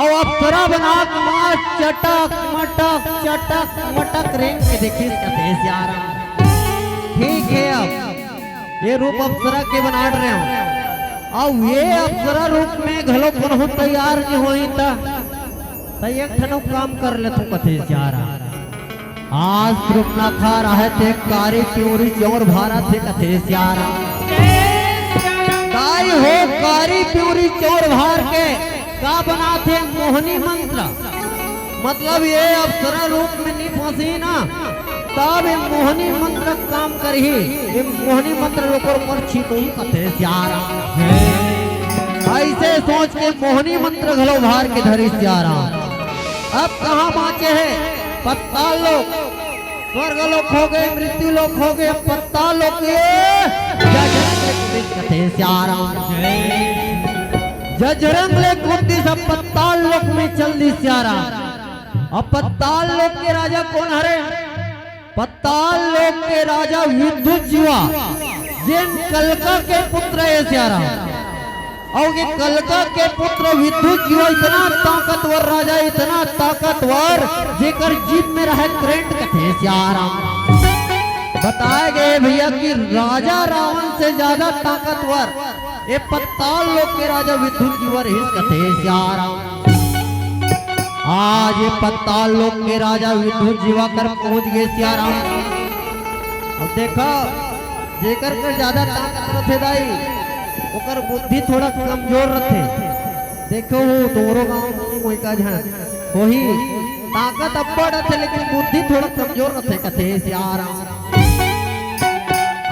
अउ अप्सरा बना के माँ चटक मटक चटक मटक रेंग के देखिस, कथे सियाराम। ठीक हे, अब ये रूप अप्सरा के बना रहे हों, अउ ये अप्सरा रूप में घलो कोनो तैयार नइ होही त त एक ठन अउ काम कर लेथों, कथे सियाराम। आज सुर्पनखा रहत हे कारी पिंवरी चौंर भारत हे, कथे सियाराम। दाई हो, कारी पिंवरी चौंर भार के का बनाथे मोहनी मंत्र। मतलब ये अप्सरा रूप में नी फंसही ना, तब ये मोहनी मंत्र काम करही। ये मोहनी मंत्र लोकर ऊपर छितही, कथे सियाराम। अइसे सोच के मोहनी मंत्र घलो भार के धरिस सियाराम। अब कहाँ बाँचे हे? पताल लोक। स्वर्ग लोक हो गे, मृत्यु लोक हो गे, पताल लोक के जजरंग ले कूदिस, कथे सियाराम। जजरंग ले कूदिस, अब पताल लोक में चल दिस सियाराम। अब पताल लोक के राजा कोन हरे? पताल लोक के राजा विद्युत जीवा, जेन कलका के पुत्र हे सियाराम। अउ ये कलका के पुत्र विद्युत जीवा इतना ताकतवर राजा, इतना ताकतवर, जेकर जीभ में रहे करंट, कथे सियाराम। बताए गे भैया कि राजा रावण से ज्यादा ताकतवर ये पताल लोक के राजा विद्युत जीवा रहिस, कथे सियाराम। आज ये पताल लोक के राजा विद्युत जीवा कर पहुंच गे सियाराम। अब देखा, जेकर कर ज्यादा ताकत रथे दाई, ओकर बुद्धि थोड़ा कमजोर रथे। देखो हो, तोरो गांव में मोइका झन होही, ताकत अब्बड़ रथे, लेकिन बुद्धि थोड़ा कमजोर रथे, कथे सियाराम।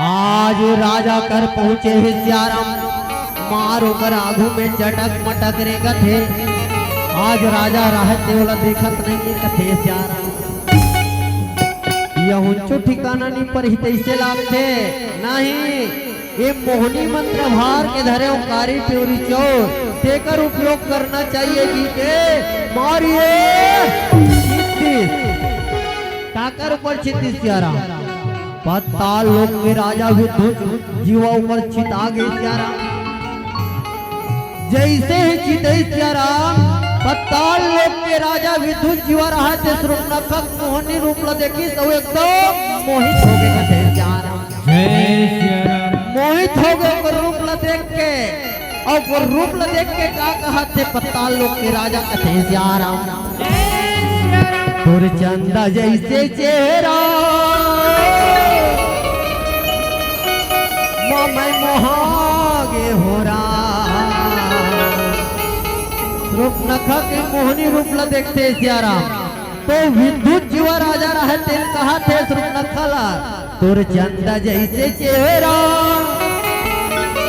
आज राजा कर पहुंचे हे सियाराम, मार ओकर आगू में चटक मटक रेंगत हे। आज राजा रहत हे, ओला देखत नइ हे, कथे सियाराम। यहुंचो ठिकाना नइ परही तइसे लागथे। नहीं, ये मोहनी मंत्र भार के धरे अउ कारी पिंवरी चौंर, तेकर उपयोग करना चाहिए जी के मारिए छित्तीस। काकर ऊपर छित्तीस सियाराम? पताल लोक के राजा विद्युत जीवा ऊपर छिता गे सियाराम। जइसे ही चितइस सियाराम, पताल लोक के राजा विद्युत जीवा रहय ते सुर्पनखा के मोहनी रूप ल देखिस अउ एकदम मोहित होगे कथे सियाराम। जय सियाराम। मोहित होगे ओकर रूप ल देख के, अउ ओकर रूप ल देख के का कहत हे पताल लोक के राजा कथे सियाराम। तोर चंदा जइसे चेहरा, मा मैं मोहा गे हों राम। सुर्पनखा के मोहनी रूप ल देखथे सियाराम, तो विद्युत जीवा राजा रहय तेन कहत हे सुर्पनखा ल, तोर चंदा जइसे चेहरा,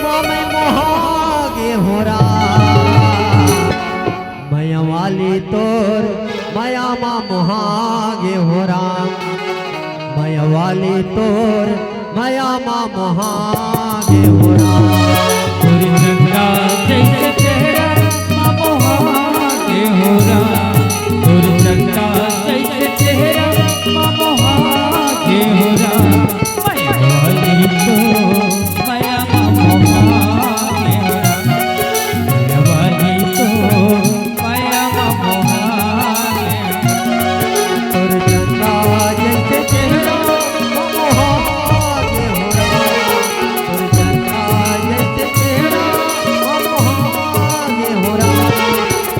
मा मैं मोहा गे हों राम। मया वाली तोर मया मा मोहा गे हों राम। मया वाली तोर मया मा मोहा गे हों राम। तोर चंदा जइसे चेहरा मा मोहा गे हों राम। तोर चंदा जइसे चेहरा मा मोहा गे हों राम। मया वाली तोर मया मा मोहा गे हों राम। मया वाली तोर मया मा मोहा गे। तोर चंदा जइसे चेहरा मा मोहा गे हों राम। तोर चंदा जइसे चेहरा मा मोहा गे हों राम।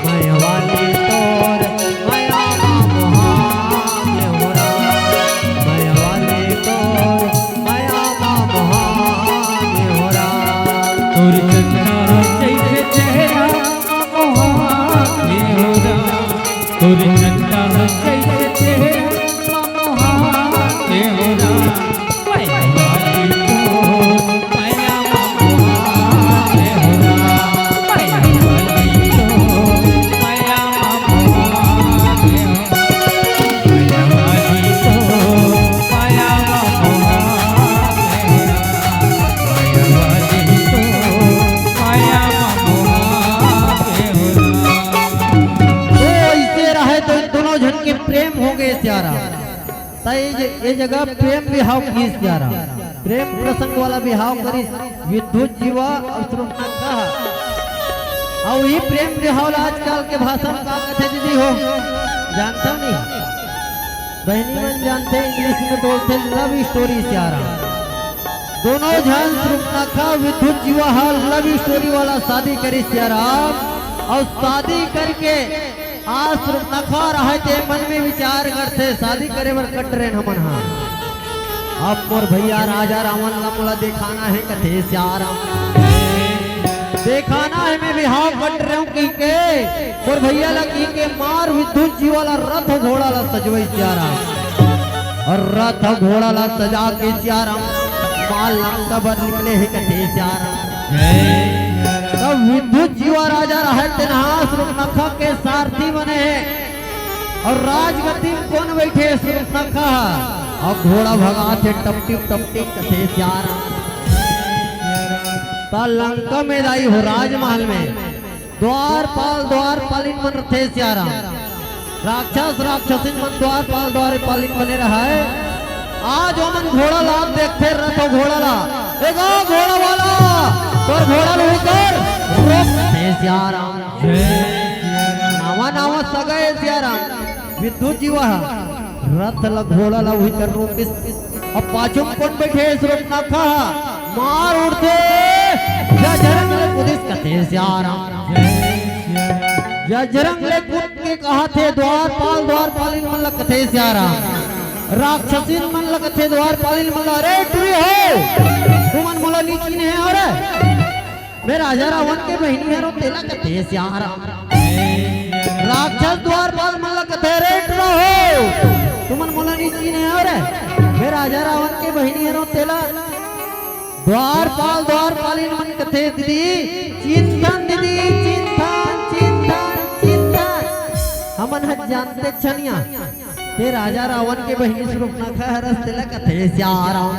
मया वाली तोर मया मा मोहा गे हों राम। मया वाली तोर मया मा मोहा गे हों राम। तोर चंदा जइसे चेहरा मा मोहा गे हों राम। तोर चंदा जइसे चेहरा मा मोहा गे हों राम। मया वाली तोर मया मा मोहा गे हों राम। मया वाली तोर मया मा मोहा गे हों। तो अइसे रहय तो दोनों झन के प्रेम होगे सियाराम। त ये ज-, ये जगह प्रेम बिहाव किहिस सियाराम। प्रेम प्रसंग वाला बिहाव करिस विद्युत जीवा अउ सुर्पनखा। अउ ये प्रेम बिहाव ला आजकल के भाषा म का कथे दीदी हो? जानथव नहीं? बहिनी मन जानथे, English में बोलथे love story सियाराम। दोनों झन सुर्पनखा विद्युत जीवा ह love story वाला शादी करिस सियाराम। अउ शादी करके आज सुर्पनखा रहय ते मन में विचार करथे, शादी करे बर कट रेन हमन हा। अब मोर भइया राजा रावण ला मोला देखाना हे कथे सियाराम। देखाना हे मैं बिहाव कट रेहेंव कहिके, मोर भइया ला कहिके मार विद्युत जीवा ला रथ घोड़ा ला सजवइस सियाराम। अउ रथ घोड़ा ला सजा के सियाराम मार लंका बर निकले हे कथे सियाराम। तब विद्युत जीवा राजा रहय तेन हा सुर्पनखा के सारथी बने हे। अउ राजगद्दी म कोन बइठे हे? सुर्पनखा। अउ घोड़ा भगाथे टपटिप टपटिप कथे सियाराम। त लंका में दाई हो राजमहल में द्वारपाल द्वारपालिन मन रथे सियाराम। राक्षस राक्षसिन मन द्वारपाल द्वारपालिन बने रहय। आज ओमन घोड़ा ला देखथे, रथ अउ घोड़ा ला, "ए गा घोड़ा वाला, तोर घोड़ा ल उही कर, रोक कथे सियाराम।" नावा नावा सगा ए सियाराम, विद्युत जीवा ह रथ ला घोड़ा ला उही कर रोकिस। अब पाछू म कोन बइठे हे? सुर्पनखा ह। मार उड़थे, जझरंग ले कूदिस कथे सियाराम। जझरंग ले कूद के कहथे द्वारपाल द्वारपालिन मन ला कथे सियाराम। राक्षसिन मन ला कथे द्वारपालिन मन ला, "अरे टुरी हो, तुमन मोला नी चिन्हे हो रे?" मैं राजा रावण के बहिनी हरंव तेला कथे सियाराम। राक्षस द्वारपाल मन ला कथे, "रे टुरा हो, तुमन मोला नी चिन्हे हो रे? मैं राजा रावण के बहिनी हरंव तेला।" द्वारपाल द्वारपालिन मन कथे, "दीदी, चिन्हथन दीदी, चिन्हथन, चिन्हथन, चिन्हथन। हमन ह जानते छनिया।" ते राजा रावण के बहिनी सुर्पनखा हरस तेला कथे सियाराम।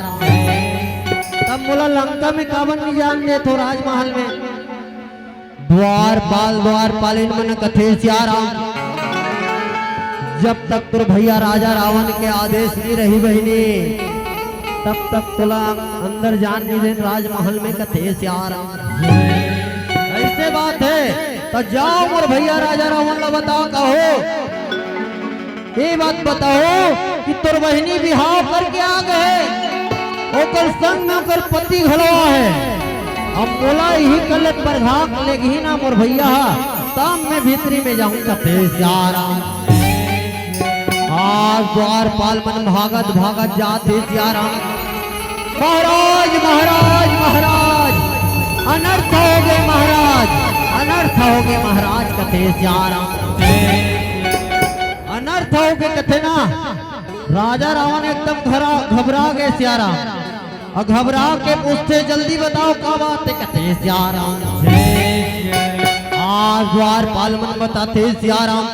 तब मोला लंका में काबर नी जान देथो राजमहल में? द्वारपाल द्वारपालिन मन कथे सियाराम। जब तक तोर भइया राजा रावण के आदेश नी रही बहिनी, तब तक तोला अंदर जान नी देन राजमहल में कथे सियाराम। अइस से बात हे, त जाव मोर भइया राजा रावण ला बता, कहो, ये बात बताओ कि तोर बहिनी बिहाव करके आ गे, ओकर संग में ओकर पति घलो हे। अब मोला इही कलत पर घाक लेगही ना मोर भइया ह, तब मैं भीतरी में जाहूं कथे सियाराम। आज द्वारपाल मन भागत भागत जात हे सियाराम। महाराज, महाराज, महाराज, अनर्थ होगे महाराज, अनर्थ होगे महाराज, कथे सियाराम। अनर्थ होगे कथे ना, राजा रावण एकदम घरा-, घबरा गे सियाराम। अउ घबरा के पूछथे, "जल्दी बताओ, का बात हे?" कथे सियाराम। आज द्वारपाल मन बताथे सियाराम,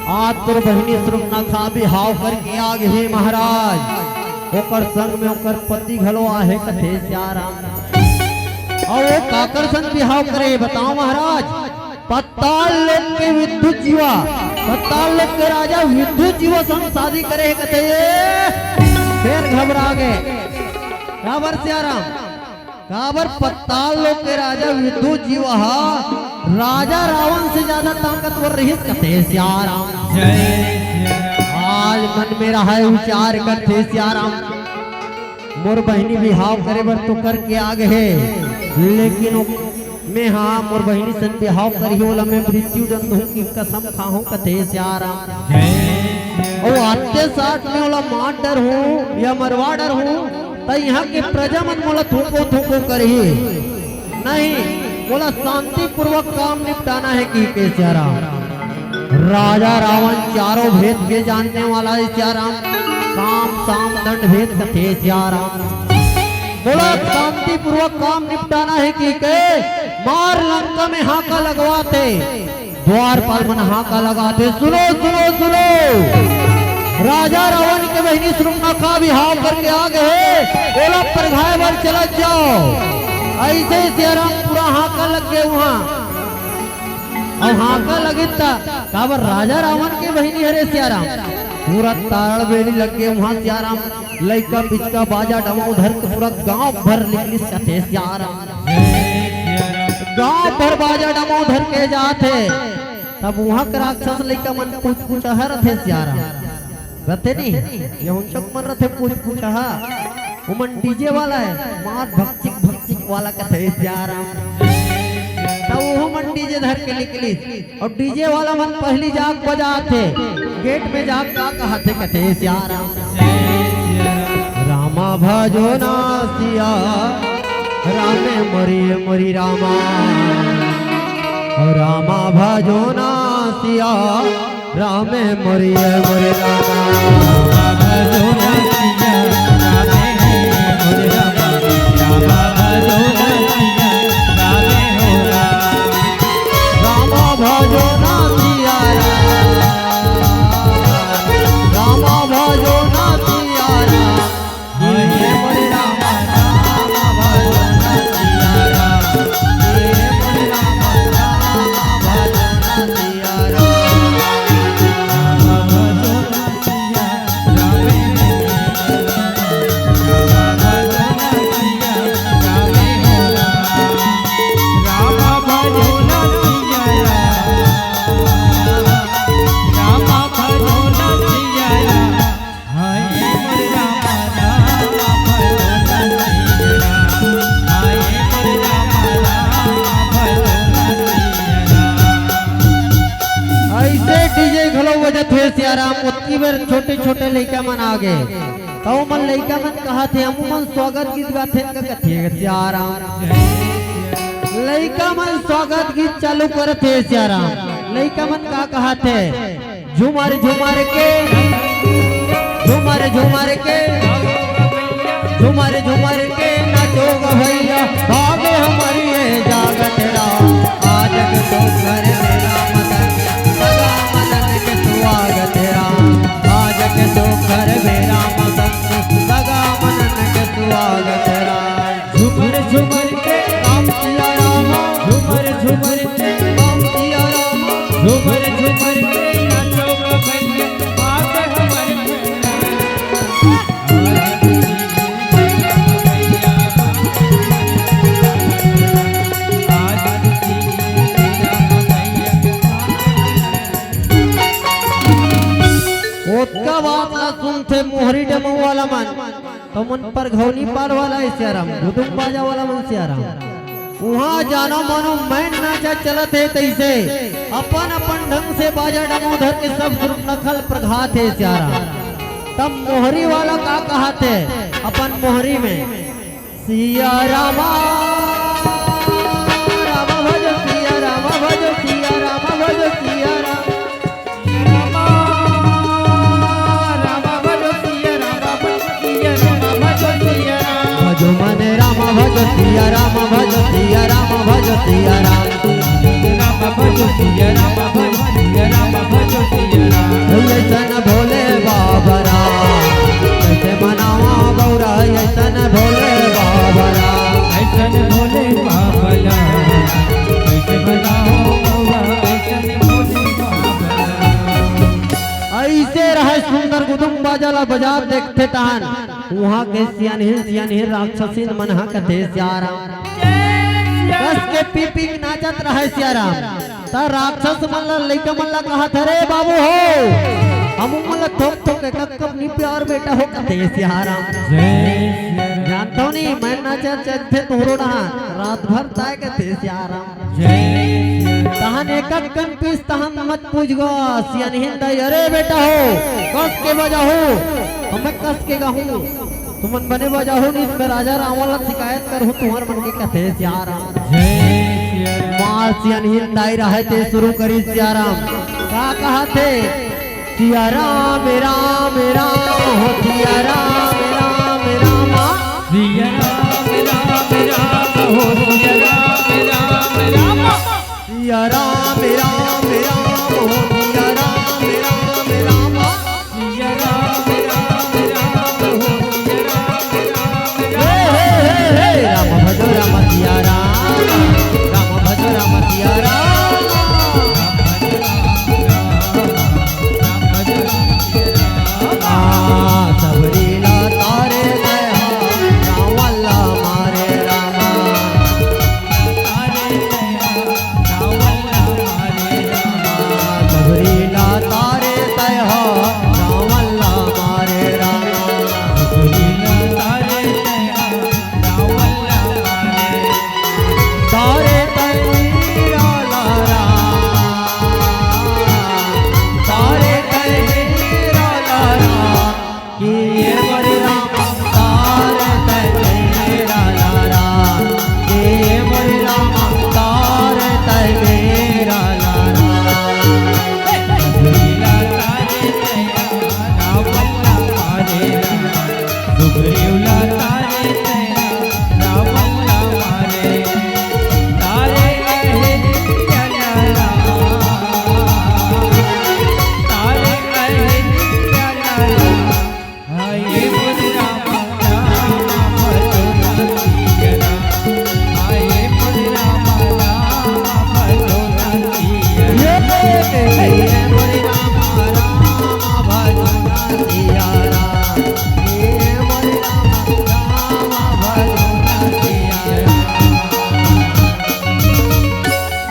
आज तोर बहिनी सुपनखा बिहाव करके आ गे हे महाराज, ओकर संग में ओकर पति घलो आहे कथे सियाराम। अउ वो काकर संग बिहाव करे बताओ महाराज? पताल लोक के विद्युत जीवा, पताल लोक के राजा विद्युत जीवा संग शादी करे हे कथे। फेर घबरा गे। काबर सियाराम? काबर पताल लोक के राजा विद्युत जीवा ह राजा रावण से ज्यादा ताकतवर रहिस कथे सियाराम। आज मन में रहय विचार करथे सियाराम, मोर बहिनी बिहाव करे बर तो करके आ गे हे, लेकिन ओ, मैं हा मोर बहिनी सन बिहाव करही, ओला मैं मृत्यु दंड दूं कि कसम खाहूं कथे सियाराम। अउ आते साथ में ओला मार डरहूं या मरवा डरहूं, त इहां के प्रजा मन मोला थूको थूको करही। नहीं, मोला शांतिपूर्वक काम निपटाना हे कहिके सियाराम। राजा रावण चारों भेद के जानने वाला हे सियाराम। साम, दाम, दंड, भेद कथे सियाराम। मोला शांतिपूर्वक काम निपटाना हे कहिके मार लंका में हाका लगवाथे। द्वारपाल मन हाका लगाथे, "सुनो, सुनो, सुनो! राजा रावण के बहिनी सुपनखा बिहाव करके आ गे हे, ओला परघाय बर चलत जाव।" अइसे सियाराम पूरा हाका लग गे उहां। अउ हाका लगे त काबर राजा रावण के बहिनी हरे सियाराम। पूरा ताड़बेली लग गे उहां सियाराम। लइका पिचका बाजा डमऊ धर के पूरा गांव भर निकलिस कथे सियाराम। गांव भर बाजा डमऊ धर के जात हे। तब उहां के राक्षस लइका मन पूछ पूछ हरथे सियाराम। रथे नहीं, ये उन चक मन रथे पूछ पूछ हा। उमन डीजे वाला हे, मार भक्चिक भक्चिक वाला कथे सियाराम। तब उहो मन डीजे धर के निकलिस। अउ डीजे वाला मन पहली जाग बजाथे, गेट में जाग का कहथे कथे सियाराम। रामा भजो ना सिया, रामे मोरी मोरी रामा। रामा भजो ना सिया, रामे मोरी मोरी रामा। रामा भजो ना सिया राम। रामा भजो ना सिया राम। हे मोरे रामा, रामा भजो ना सिया राम। हे मोरे रामा, रामा भजो ना सिया राम। रामा भजो ना सिया राम। अइसे डीजे घलो बजत हे सियाराम। ओतकी बेर छोटे-छोटे लइका मन आ गे। त ओमन लइका मन कहत हे, हमू मन स्वागत गीत गाथन का कथे सियाराम। लइका मन स्वागत गीत चालू करत हे सियाराम। लइका मन का कहत हे, झूमर झूमर के, झूमर झूमर के, झूमर झूमर के नाचो ग भइया, भाग हमर ये जागत राम। आज के सुघर बेरा मदन, सगा मनन के सुहागत राम। आज के सुघर बेरा मदन, सगा मनन के सुहागत राम। झूमर झूमर के राम सिया राम, झूमर झूमर के राम सिया राम, झूमर झूमर के नाचो ग भइया, आज हमर आज ओतका बात ला सुनथे मोहरी डमऊ वाला मन, त मन परघौनी पार वाला हे सियाराम, गुदुम बाजा वाला मन सियाराम। उहाँ जानो मानो मइन नाचा चलत हे तइसे, अपन अपन ढंग से बाजा डमऊ धर के सब सूर्पनखा ल परघात हे सियाराम। तब मोहरी वाला का कहत हे अपन मोहरी में, सिया रामा, रामा भज सिया रामा भज सिया रामा भज सिया राम। भजो मन राम भज सिया राम भज सिया राम भज सिया राम। ऐसन भोले बाबा राम, कैसे मनावा गौरा, ऐसन भोले बाबा राम। अइसे रहय सुंदर गुदुम बाजा ला बजात देखथे तहन उहाँ के सियानहिन सियानहिन राक्षसिन मन ह कथे सियाराम। कस के पी पी के नाचत रहय सियाराम। त राक्षस मन ला लइका मन ला कहत हरे बाबू हो, हमू मन ला थोक थोक एक कप नी पियाव रे बेटा हो कथे सियाराम। जानथव नी मैं नाचत चलथे तोहरो डहान रात भर ताय कथे सियाराम। तहन एक कन पीस तहन मत पूछ गा सियानहिन दाई, अरे बेटा हो कस के बजाहू, हमें कस के गाहू, तुमन बने बजाहू नी मैं राजा रावण ला शिकायत करहूँ तुहर मन के कथे सियाराम। माँ सियानहिन दाई रहय ते शुरू करी सियाराम। का कहत हे? सिया राम राम राम हो सिया राम राम राम। सिया राम राम राम हो सिया राम राम राम। सिया राम राम राम हो सिया राम राम राम। सिया राम राम राम हो सिया राम राम राम। हे, हे, हे, हे, राम भजो राम सिया राम, राम भजो राम सिया राम। आ, सबरी ला तारे दया, रावण ला मारे रामा। सबरी ला तारे दया, रावण ला मारे रामा। तारे तैरा लारा, तारे तैरा लारा, कि ये मोरे राम, तारे तैरा लारा, कि ये मोरे राम, तारे तैरा लारा।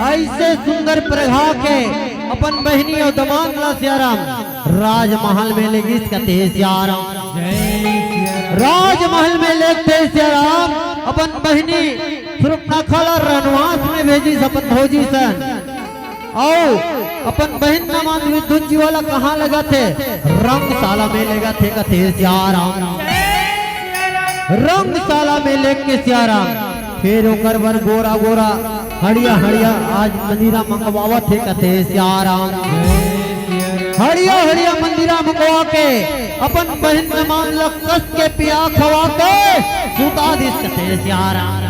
अइसे सुंदर परघा के अपन बहिनी अउ दमांद ला सियाराम राजमहल में लेगिस कथे सियाराम। राजमहल में लेगथे सियाराम अपन बहिनी सुर्पनखा ला रनवास में भेजिस अपन भौजी सन। अउ अपन बहिन दमांद विद्युत जी वाला कहाँ लेगथे? रंगशाला में लेगथे कथे सियाराम। रंगशाला में लेग के सियाराम, फेर ओकर बर गोरा गोरा हड़िया हड़िया आज मंदिरा मंगवावत हे कथे सियाराम। हड़िया हड़िया मंदिरा मंगवा के अपन बहिन दमांद ल कस के पिया खवा के सुता दिस कथे सियाराम।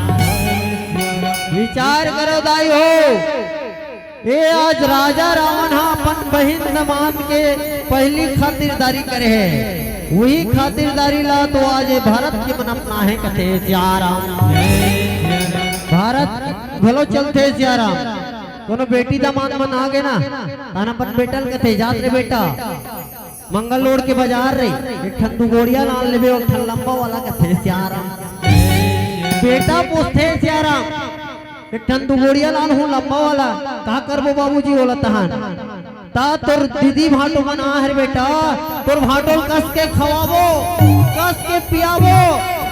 विचार करो दाई हो, ए आज राजा रावण ह अपन बहिन दमांद के पहिली खातिरदारी करे हे, उही खातिरदारी ला तो आज ए भरत के मन अपनाहे कथे सियाराम। भरत घलो चलथे सियाराम। कोनो बेटी दमांद मन आगे ना, तहन अपन बेटा ल कथे, "जात रे बेटा, मंगल रोड के बाजार रे, एक ठन दू गोड़िया लान लेबे, एक ठन लंबा वाला," कथे सियाराम। बेटा पूछथे सियाराम, "एक ठन दू गोड़िया लान हूँ लंबा वाला, का करबो बाबूजी ओला तहन?" ता तोर दीदी भांटो मन आ हरे बेटा, तोर भांटो ल कस के खवाबो, कस के पियाबो,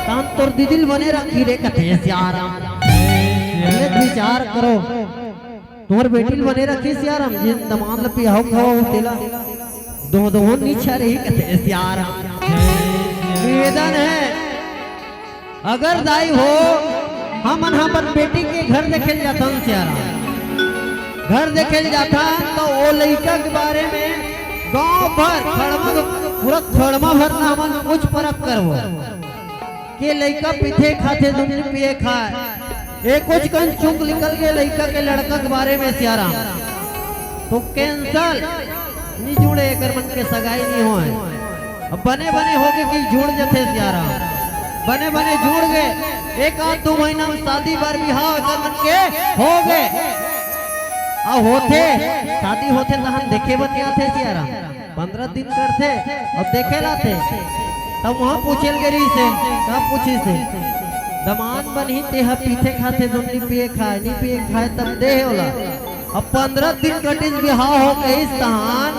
तान तोर दीदी ल बने रखही रे कथे सियाराम। ये विचार करो, तोर बेटी ल बने रखही सियाराम, जेन दमांद ल पियाहू खवाहू तेला, दो दो नीचा रही कथे सियाराम। निवेदन हे, अगर दाई हो, हमन ह अपन बेटी के घर देखे ल जाथन सियाराम, घर देखे ल जाथन त ओ लइका के बारे में गांव भर खड़मा, पूरा खड़मा भर ला हमन पूछ परख करबो के लइका पीथे खाथे, दुनिया पिए खाए, ए कुछ कन चुंग निकल गे लइका के, लड़का के बारे में सियाराम, तो cancel, नी जुड़े, एकर मन के सगाई नी होय। अब बने बने होगे कि जुड़ जथे सियाराम, बने बने जुड़ गे, एक आध दू महीना में शादी बर बिहाव एकर मन के होगे। अब होथे, शादी होथे तहन देखे बर आथे सियाराम, पंद्रह दिन करथे, अब देखे ल आथे। तब वहां पूछे ल गे रहिसे, का पूछिसे, दमांद बनही तेहा पीथे खाथे, दुनिया पिए खाए, नी पिए खाए, तब दे हे ओला। अब पंद्रह दिन कटिस, बिहाव हो गइस तहन,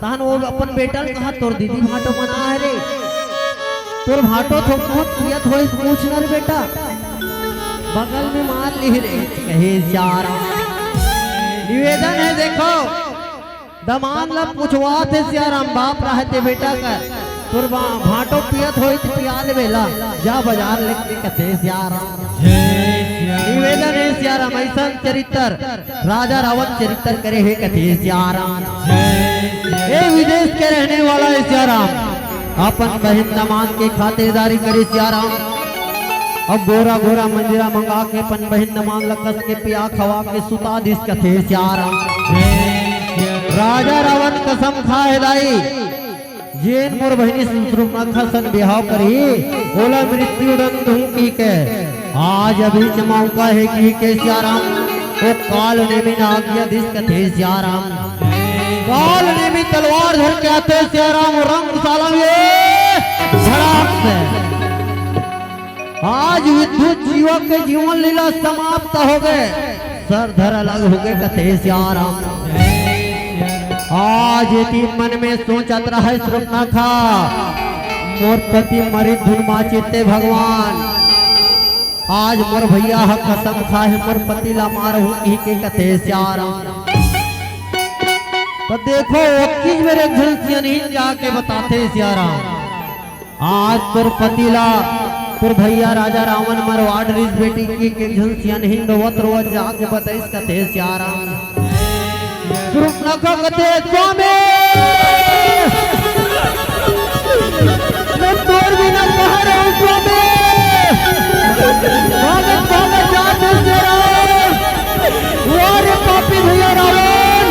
तहन ओ अपन बेटा ल कहा, तोर दीदी भांटो मन आ हरे, तोर भांटो थोकन पियत होइस, पूछ न रे बेटा, बगल में मार लिही रे, कथे सियाराम। निवेदन हे देखो, दमांद ला पूछवाथे सियाराम, बाप रहते बेटा का, तोर बा-, भांटो पियत होही त पिया लेबे ला, जा बाजार लेके कथे सियाराम। निवेदन हे सियाराम, अइसन चरित्र राजा रावण चरित्र करे हे कथे सियाराम। ए विदेश के रहने वाला हे सियाराम, अपन बहिन दमांद के खातिरदारी करे सियाराम। अब गोरा गोरा मंजीरा मंगा के अपन बहिन दमांद ल कस के पिया खवा के सुता दिस कथे सियाराम। राजा रावण कसम खाए दाई, जेन मोर बहिनी सुरपनखा संग बिहाव करही, ओला मृत्यु दंड दूं कहिके। आज अभी मौका हे कहिके सियाराम, ओ काल नेमी न आज्ञा दिस कथे सियाराम। काल नेमी तलवार धर के आथे सियाराम, रंगशाला में झड़ाक से। आज विद्युत जीवा के जीवन लीला समाप्त होगे, सर धर अलग होगे कथे सियाराम। आज एती मन में सोचत रहय सुरपनखा, मोर पति मरिस धुन बांचिस ते भगवान, आज मोर भइया ह कसम खाहे मोर पति ला मारहूं कहिके कथे सियाराम। त देखो, ओतकीच मेर एक झन सियनहिन जाके बताथे सियाराम। आज तोर पति ला तोर भइया राजा रावण मरवा डरिस बेटी कहिके एक झन सियनहिन रोवत रोवत जाके बताइस कथे सियाराम। सुरपनखा कथे, स्वामी, मैं तोर बिना कहां रहूं स्वामी? भागत भागत जात हे सियाराम। वाह रे पापी भइया रावण,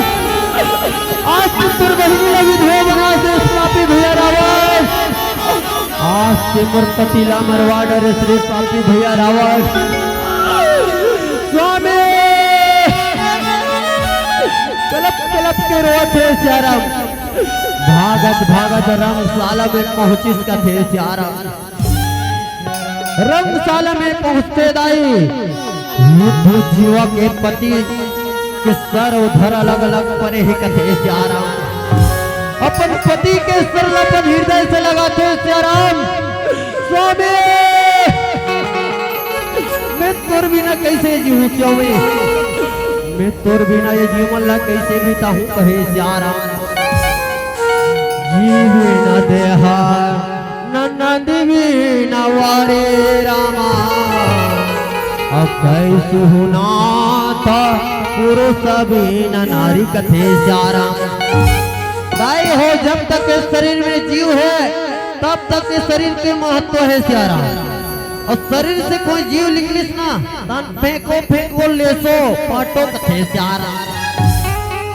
आज तू तोर बहिनी ला विधवा बनाय हस पापी भइया रावण। आज ते मोर पति ला मरवा डरेस रे पापी भइया रावण। स्वामी, कलप कलप के रोवत हे सियाराम। भागत भागत रंगशाला में पहुंचिस कथे सियाराम। रंगशाला में पहुंचते दाई, विद्युत जीवा के पति के सर उधर अलग अलग परे हे कथे सियाराम। अपन पति के सर ल अपन हृदय से लगाथे सियाराम। स्वामी, मैं तोर बिना कइसे जीहूं स्वामी? मैं तोर बिना ये जीवन ला कइसे बिताहूं कहे सियाराम। जीवे न देहा ननद बिना वारे रामा, अब कैसहू नाथ पुरुष बिना नारी कथे सियाराम। दाई हो, जब तक इस शरीर में जीव हे, तब तक इस शरीर के महत्व हे सियाराम। अउ शरीर से कोई जीव निकलिस ना, तहन फेंको, फेंको, लेसो, पाटो कथे सियाराम।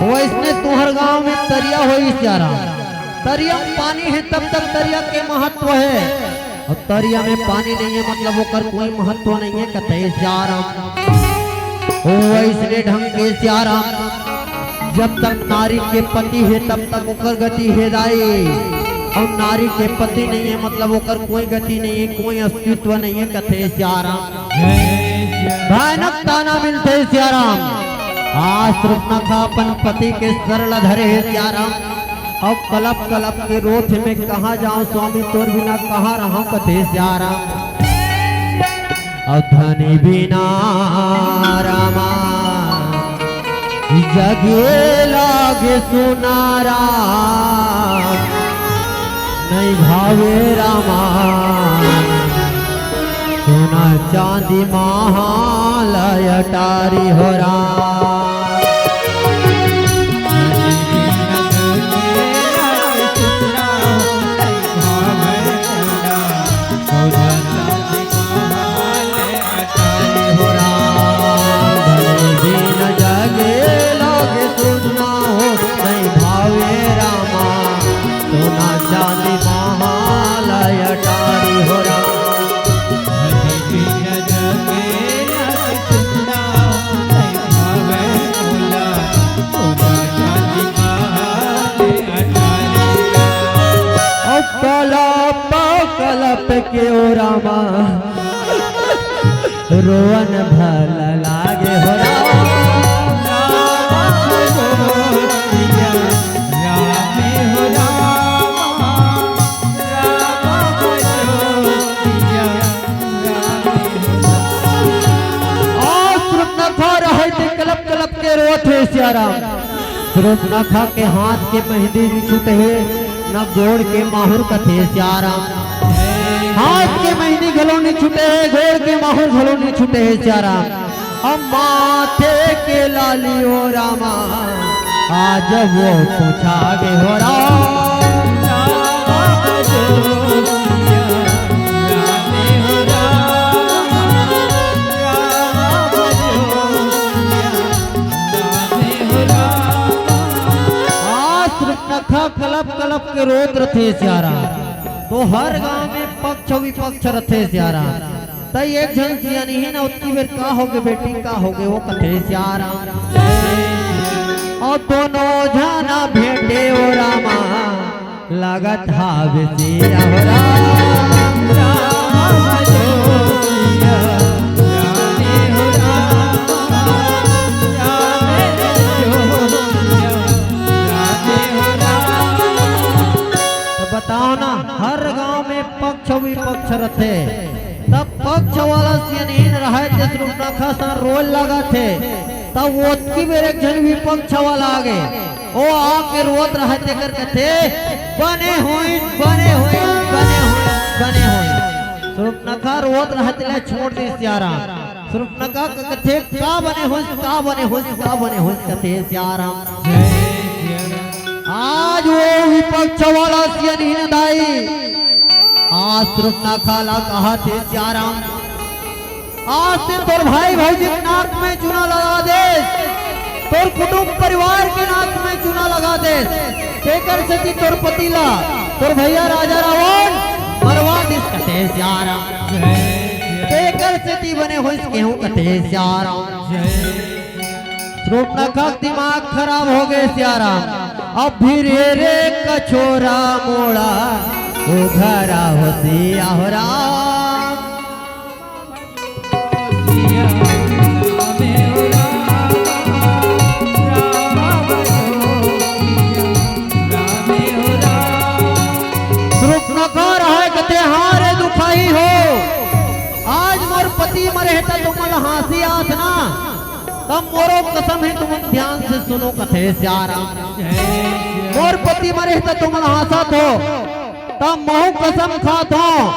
वइसने तुंहर गांव में तरिया होही सियाराम। तरिया में पानी हे, तब तक तरिया के महत्व हे। अउ तरिया में पानी नइ हे, मतलब ओकर कोई महत्व नइ हे, कथे सियाराम। वइसने ढंग के सियाराम, जब तक नारी के पति हे, तब तक ओकर गति हे दाई। अउ नारी के पति नइ हे, मतलब ओकर कोई गति नइ हे, कोई अस्तित्व नइ हे, कथे सियाराम। भयानक ताना मिलथे सियाराम। आज सुर्पनखा अपन पति के सर ल धरे हे सियाराम, अउ कलप कलप के रोत हे, "मैं कहाँ जाऊं स्वामी, तोर बिना कहाँ रहूं," कथे सियाराम। अउ धनी बिना रामा जगे लागे सुना राम, नहीं भावे रामा सोना चांदी महाल अटारी हो राम। कलप कलप के ओ रामा रोवन भल लागे हो रामा। आज सुर्पनखा रहे ते कलप कलप के रोत हे सियाराम। सुर्पनखा के हाथ के मेहंदी नी छूटे हे, न गोड़ के माहुर कथे सियाराम। हाथ के मेहंदी घलो नी छूटे हे, गोड़ के माहुर घलो नी छूटे हे सियाराम। अउ माथे के लाली ओ रामा, आज वो पूछा गे हो राम। आज सुर्पनखा कलप कलप के रोत रथे सियाराम। तो हर गांव में पक्ष विपक्ष रथे सियाराम। त एक झन सियान हे ना, ओतकी बेर का होगे बेटी, का होगे, वो कथे सियाराम। अउ दोनों झना भेंटे ओ रामा, लागत हावे सिया हो राम। त बताओ ना, हर गांव में पक्ष विपक्ष रथे, तब पक्ष वाला सियान हे ना रहे ते सुर्पनखा सन रोय लागथे, तब ओतकी बेर एक झन विपक्ष वाला आगे, ओ आके रोत रहे तेकर कथे, "बने होइस, बने होइस, बने होइस, बने होइस।" सुर्पनखा रोत रहे तेला छोड़ दे सियाराम। सुर्पनखा कथे, "का बने होइस, का बने होइस, का बने होइस," कथे सियाराम। आज वो विपक्ष वाला सियान हे ना दाई, आज सुर्पनखा ला कहत हे सियाराम, आज ते तोर भाई भौजी के नाक में चूना लगा देस, तोर कुटुंब परिवार के नाक में चूना लगा देस, तेकर सेती तोर पति ला तोर भैया राजा रावण मरवा दिस कथे सियाराम। तेकर सेती बने होइस केहू कथे सियाराम। सुर्पनखा के दिमाग खराब होगे सियाराम। अब भी रे रे कछोरा मोड़ा ओ घरा हो सिया हो राम। सुर्पनखा रहे कथे, "हाँ रे दुखाही हो, आज मोर पति मरे हे त तुमन हाँसी आत ना, तब मोरो कसम हे, तुमन ध्यान से सुनो कथे सियाराम। मोर पति मरे हे त तुमन हाँसत हो, त महूं कसम खात हों,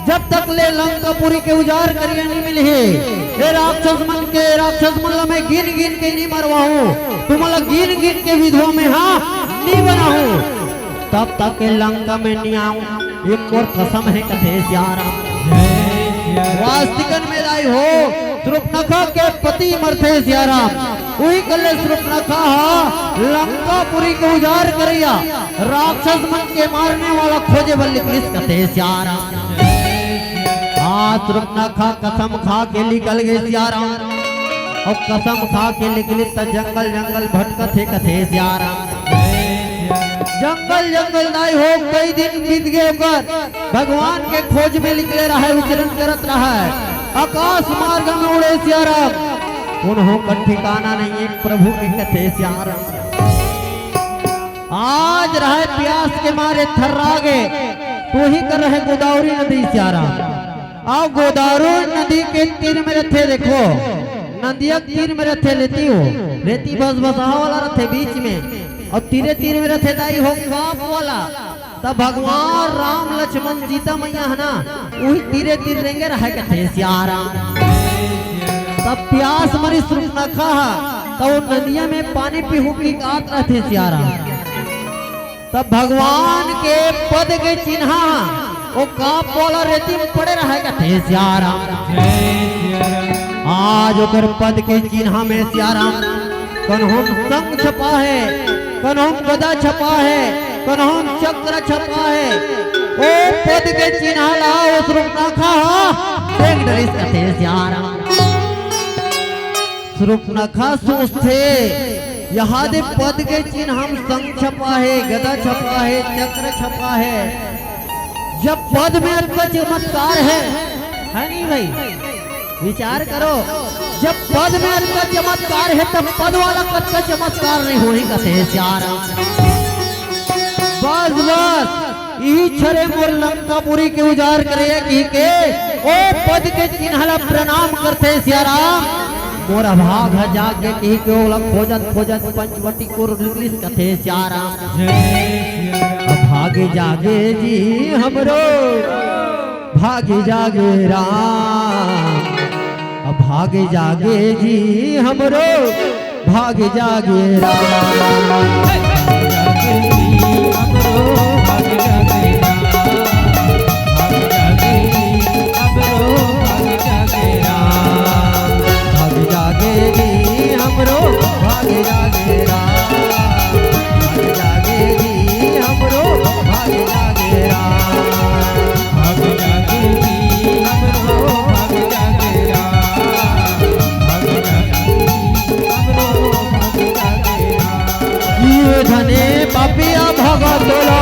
जब तक ले लंकापुरी के उजाड़ करिया नी मिलही, ए राक्षस मन के, राक्षस मन ला मैं गिन गिन के नी मरवाहूं, तुमन ला गिन गिन के विधवा में हा नी बनाहूं, तब तक के लंका में नी आऊं, ये मोर कसम हे कथे सियाराम।" वास्तविकन में दाई हो, सुर्पनखा के पति मरथे सियाराम, उही कल्ले सुर्पनखा हा लंकापुरी के उजाड़ करइया राक्षस मन के मारने वाला खोजे बर निकलिस कथे सियाराम। हाँ, सुर्पनखा कसम खा के निकल गे सियाराम। अउ कसम खा के निकलिस त जंगल जंगल भटकत हे कथे सियाराम। जंगल जंगल दाई हो, कई दिन बीत गे ओकर। भगवान के खोज में निकले रहे, विचरण करत रहे। आकाश मार्ग में उड़े सियाराम। कोनो का ठिकाना नहीं है प्रभु के कथे सियाराम। आज रहय प्यास के मारे थर्रा गे, तू ही कर रहे गोदावरी नदी सियाराम। अउ गोदावरी नदी के तीर में रथे, देखो, नदिया के तीर में रथे रेती हो, रेती बस बसाव वाला रथे बीच में, अउ तीरे तीर में रथे दाई हो कांप वाला। तब भगवान राम लक्ष्मण सीता मैया है ना, उही तीरे तीर रेंगे रहय कथे सियाराम। तब प्यास मरी सुर्पनखा ह, तब वो नदिया में पानी पीहूं कहिके आत रथे सियाराम। तब भगवान के पद के चिन्हा, वो कांप वाला रेती में पड़े रहय कथे सियाराम। आज ओकर पद के चिन्हा में सियाराम, कन्हों संख छपा हे, कन्हों गदा छपा हे, कन्हों चक्र छपा हे। ओ पद के चिन्हा ला ओ सुर्पनखा ह देख डरिस कथे सियाराम। सुर्पनखा सोचथे, यहाँ दे पद के चिन्हा म संख छपा हे, गदा छपा हे, चक्र छपा हे। जब पद में अतका चमत्कार हे, है नहीं भाई? विचार करो, जब पद में अतका चमत्कार हे, तब पद वाला कतका चमत्कार नहीं होही कथे सियाराम। बस, बस, इही छरे मोर लंकापुरी के उजार करे कहिके, ओ पद के चिन्हा ला प्रणाम करथे सियाराम। मोर अभाग ह जागे कहिके ओला खोजत खोजत पंचवटी कोर निकलिस कथे सियाराम। अभाग जागे जी हमरो, भाग जागे राम। अभाग जागे जी हमरो, भाग जागे राम। भाग जागे जी हमरो, भाग जागे राम। भाग जागे जी हमरो, भाग जागे राम। भाग जागे जी हमरो, भाग जागे राम। भाग जागे जी हमरो, भाग जागे राम। ये धने पापिया भगतोला,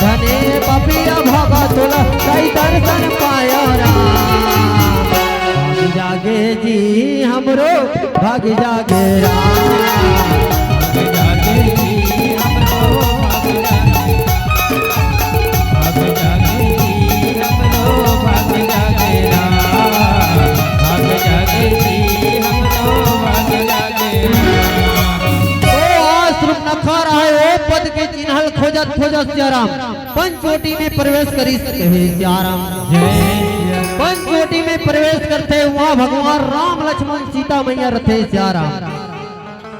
धने पापिया भगतोला, कई दर्शन पाया राम। भाग जागे जी हमरो, भाग जागे राम। भाग जागे जी हमरो, भाग जागे। भाग जागे जी हमरो, भाग जागे राम। भाग जागे जी हमरो, भाग जागे राम। ओ आज सुर्पनखा रहय, ओ पद के चिन्हा ल खोजत खोजत सियाराम पंचवटी में प्रवेश करिस कहे सियाराम। जय सिया राम। पंचवटी में प्रवेश करथे, उहाँ भगवान राम लक्ष्मण सीता मैया रथे सियाराम।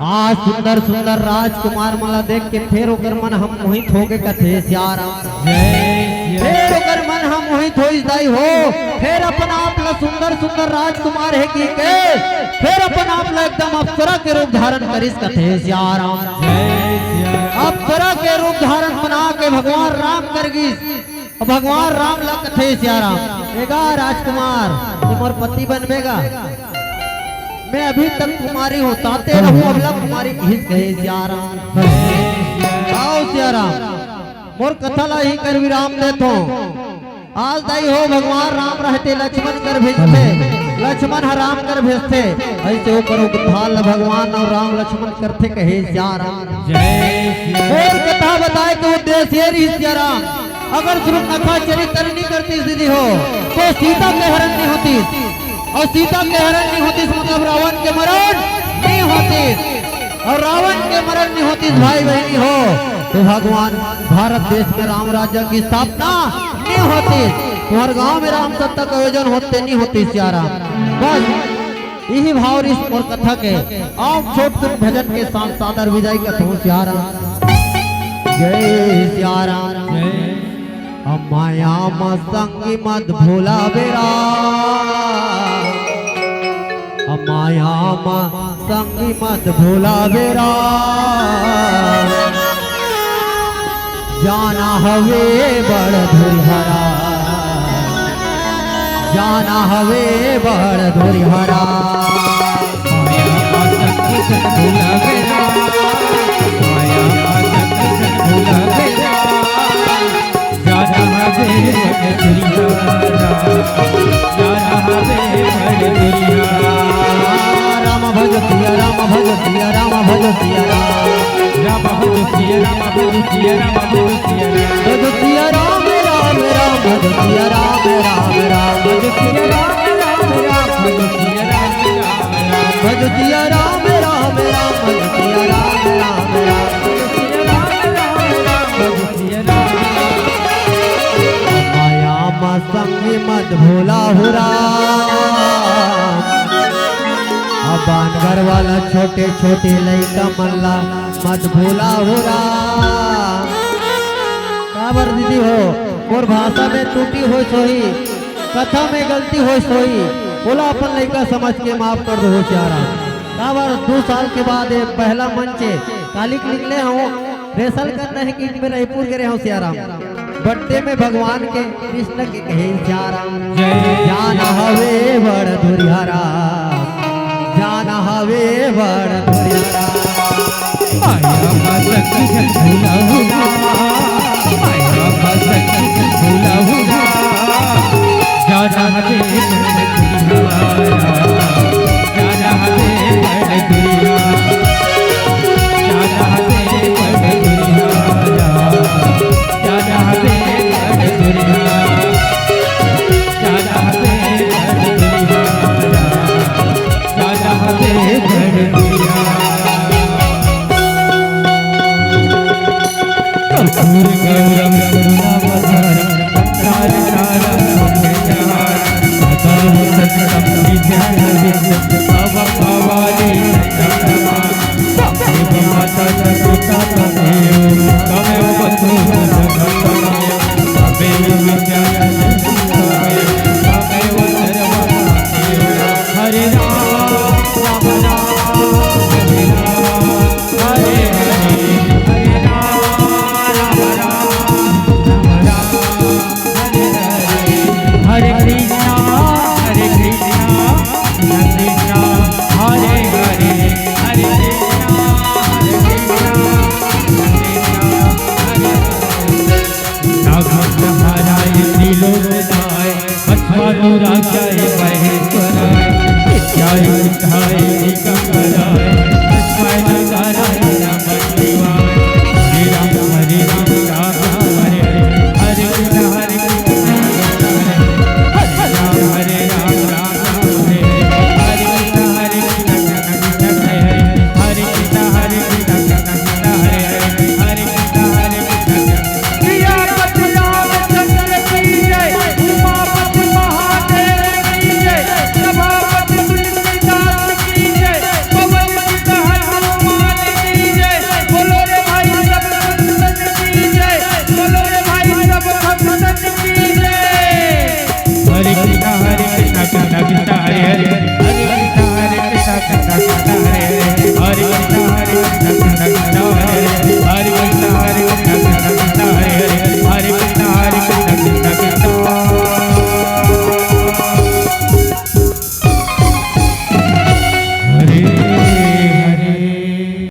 आज सुंदर सुंदर राजकुमार मन ला देख के फेर ओकर मन ह मोहित होगे कथे सियाराम। जय सिया राम। फेर ओकर मन ह मोहित होइस दाई हो, फेर अपन आप ला सुंदर सुंदर राजकुमार हे कहिके, फेर अपन आप ला एकदम अप्सरा के रूप धारण करिस कथे सियाराम। जय सिया राम। अप्सरा के रूप धारण बना के भगवान राम कर गिस। अब भगवान राम ला कथे सियाराम, ए गा राजकुमार, तैं मोर पति बनबे गा। मैं अभी तक कुमारी हूँ, ताते रहूँ अबला कुमारी, कहिस कहे सियाराम। आओ सियाराम, मोर कथा ला इही कर विराम देथों। आज दाई हो भगवान राम रहते लक्ष्मण कर भेजथे, लक्ष्मण ह राम कर भेजथे, अइसे ओकर उद्धार ला भगवान अउ राम लक्ष्मण करथे कहे सियाराम। जय सिया राम। मोर कथा बताए के उद्देश्य ये रहिस सियाराम, अगर सुर्पनखा चरित्र नहीं करतिस दीदी हो, तो सीता के हरण नहीं होतिस, अउ सीता के हरण नहीं होतिस, मतलब रावण के मरण नहीं होतिस, अउ रावण के मरण नहीं होतिस, भाई बहिनी हो, तो भगवान भारत देश के राम राज्य की स्थापना नहीं होतिस, तुम्हर गांव में राम सत्ता का आयोजन होते नहीं होतिस सियाराम। बस इही भाव रहिस मोर कथा के। आओ छोट सुन भजन के साथ सादर विदाई करथों सियाराम। जय सियाराम। जय। अब माया म संगी मत भुलावे राम, अब माया म संगी मत भुलावे राम। जाना हवे बड़ धुरिहरा, जाना हवे बड़ धुरिहरा। माया मा संगी मत भुलावे राम, माया मा संगी मत भुलावे राम। जाना हवे बड़ धुरिहरा, जाना हवे बड़ भजो सिया राम। राम भजो सिया राम, भजो सिया राम, भजो सिया राम। भजो सिया राम, राम राम, भजो सिया राम, राम राम। भजो सिया राम, राम राम, भजो सिया राम, राम राम। भजो सिया राम, राम राम, भजो सिया राम, राम राम। भजो सिया राम, राम राम, भजो सिया राम, राम राम। माया मा संगी मत भूला हो राम। अब बानगर वाला छोटे छोटे लइका मन ला मत भूला हो राम। काबर दीदी हो, मोर भाषा में त्रुटि होइस होही, कथा में गलती होइस होही, ओला अपन लइका समझ के माफ कर दो हो सिया राम। काबर दू साल के बाद ये पहला मंच हे, कालिक निकले हूँ, rehearsal करना हे कि मैं रायपुर गे रहे हूँ सिया राम। बड्डे में भगवान के कृष्ण के कहे सिया राम। जय जान हवे बड़ धुरिया राम, जान हवे बड़ धुरिया राम। आया बसंत झूला हुआ, आया बसंत झूला हुआ, जाना दे बड़ दुनिया, जाना दे बड़ दुनिया।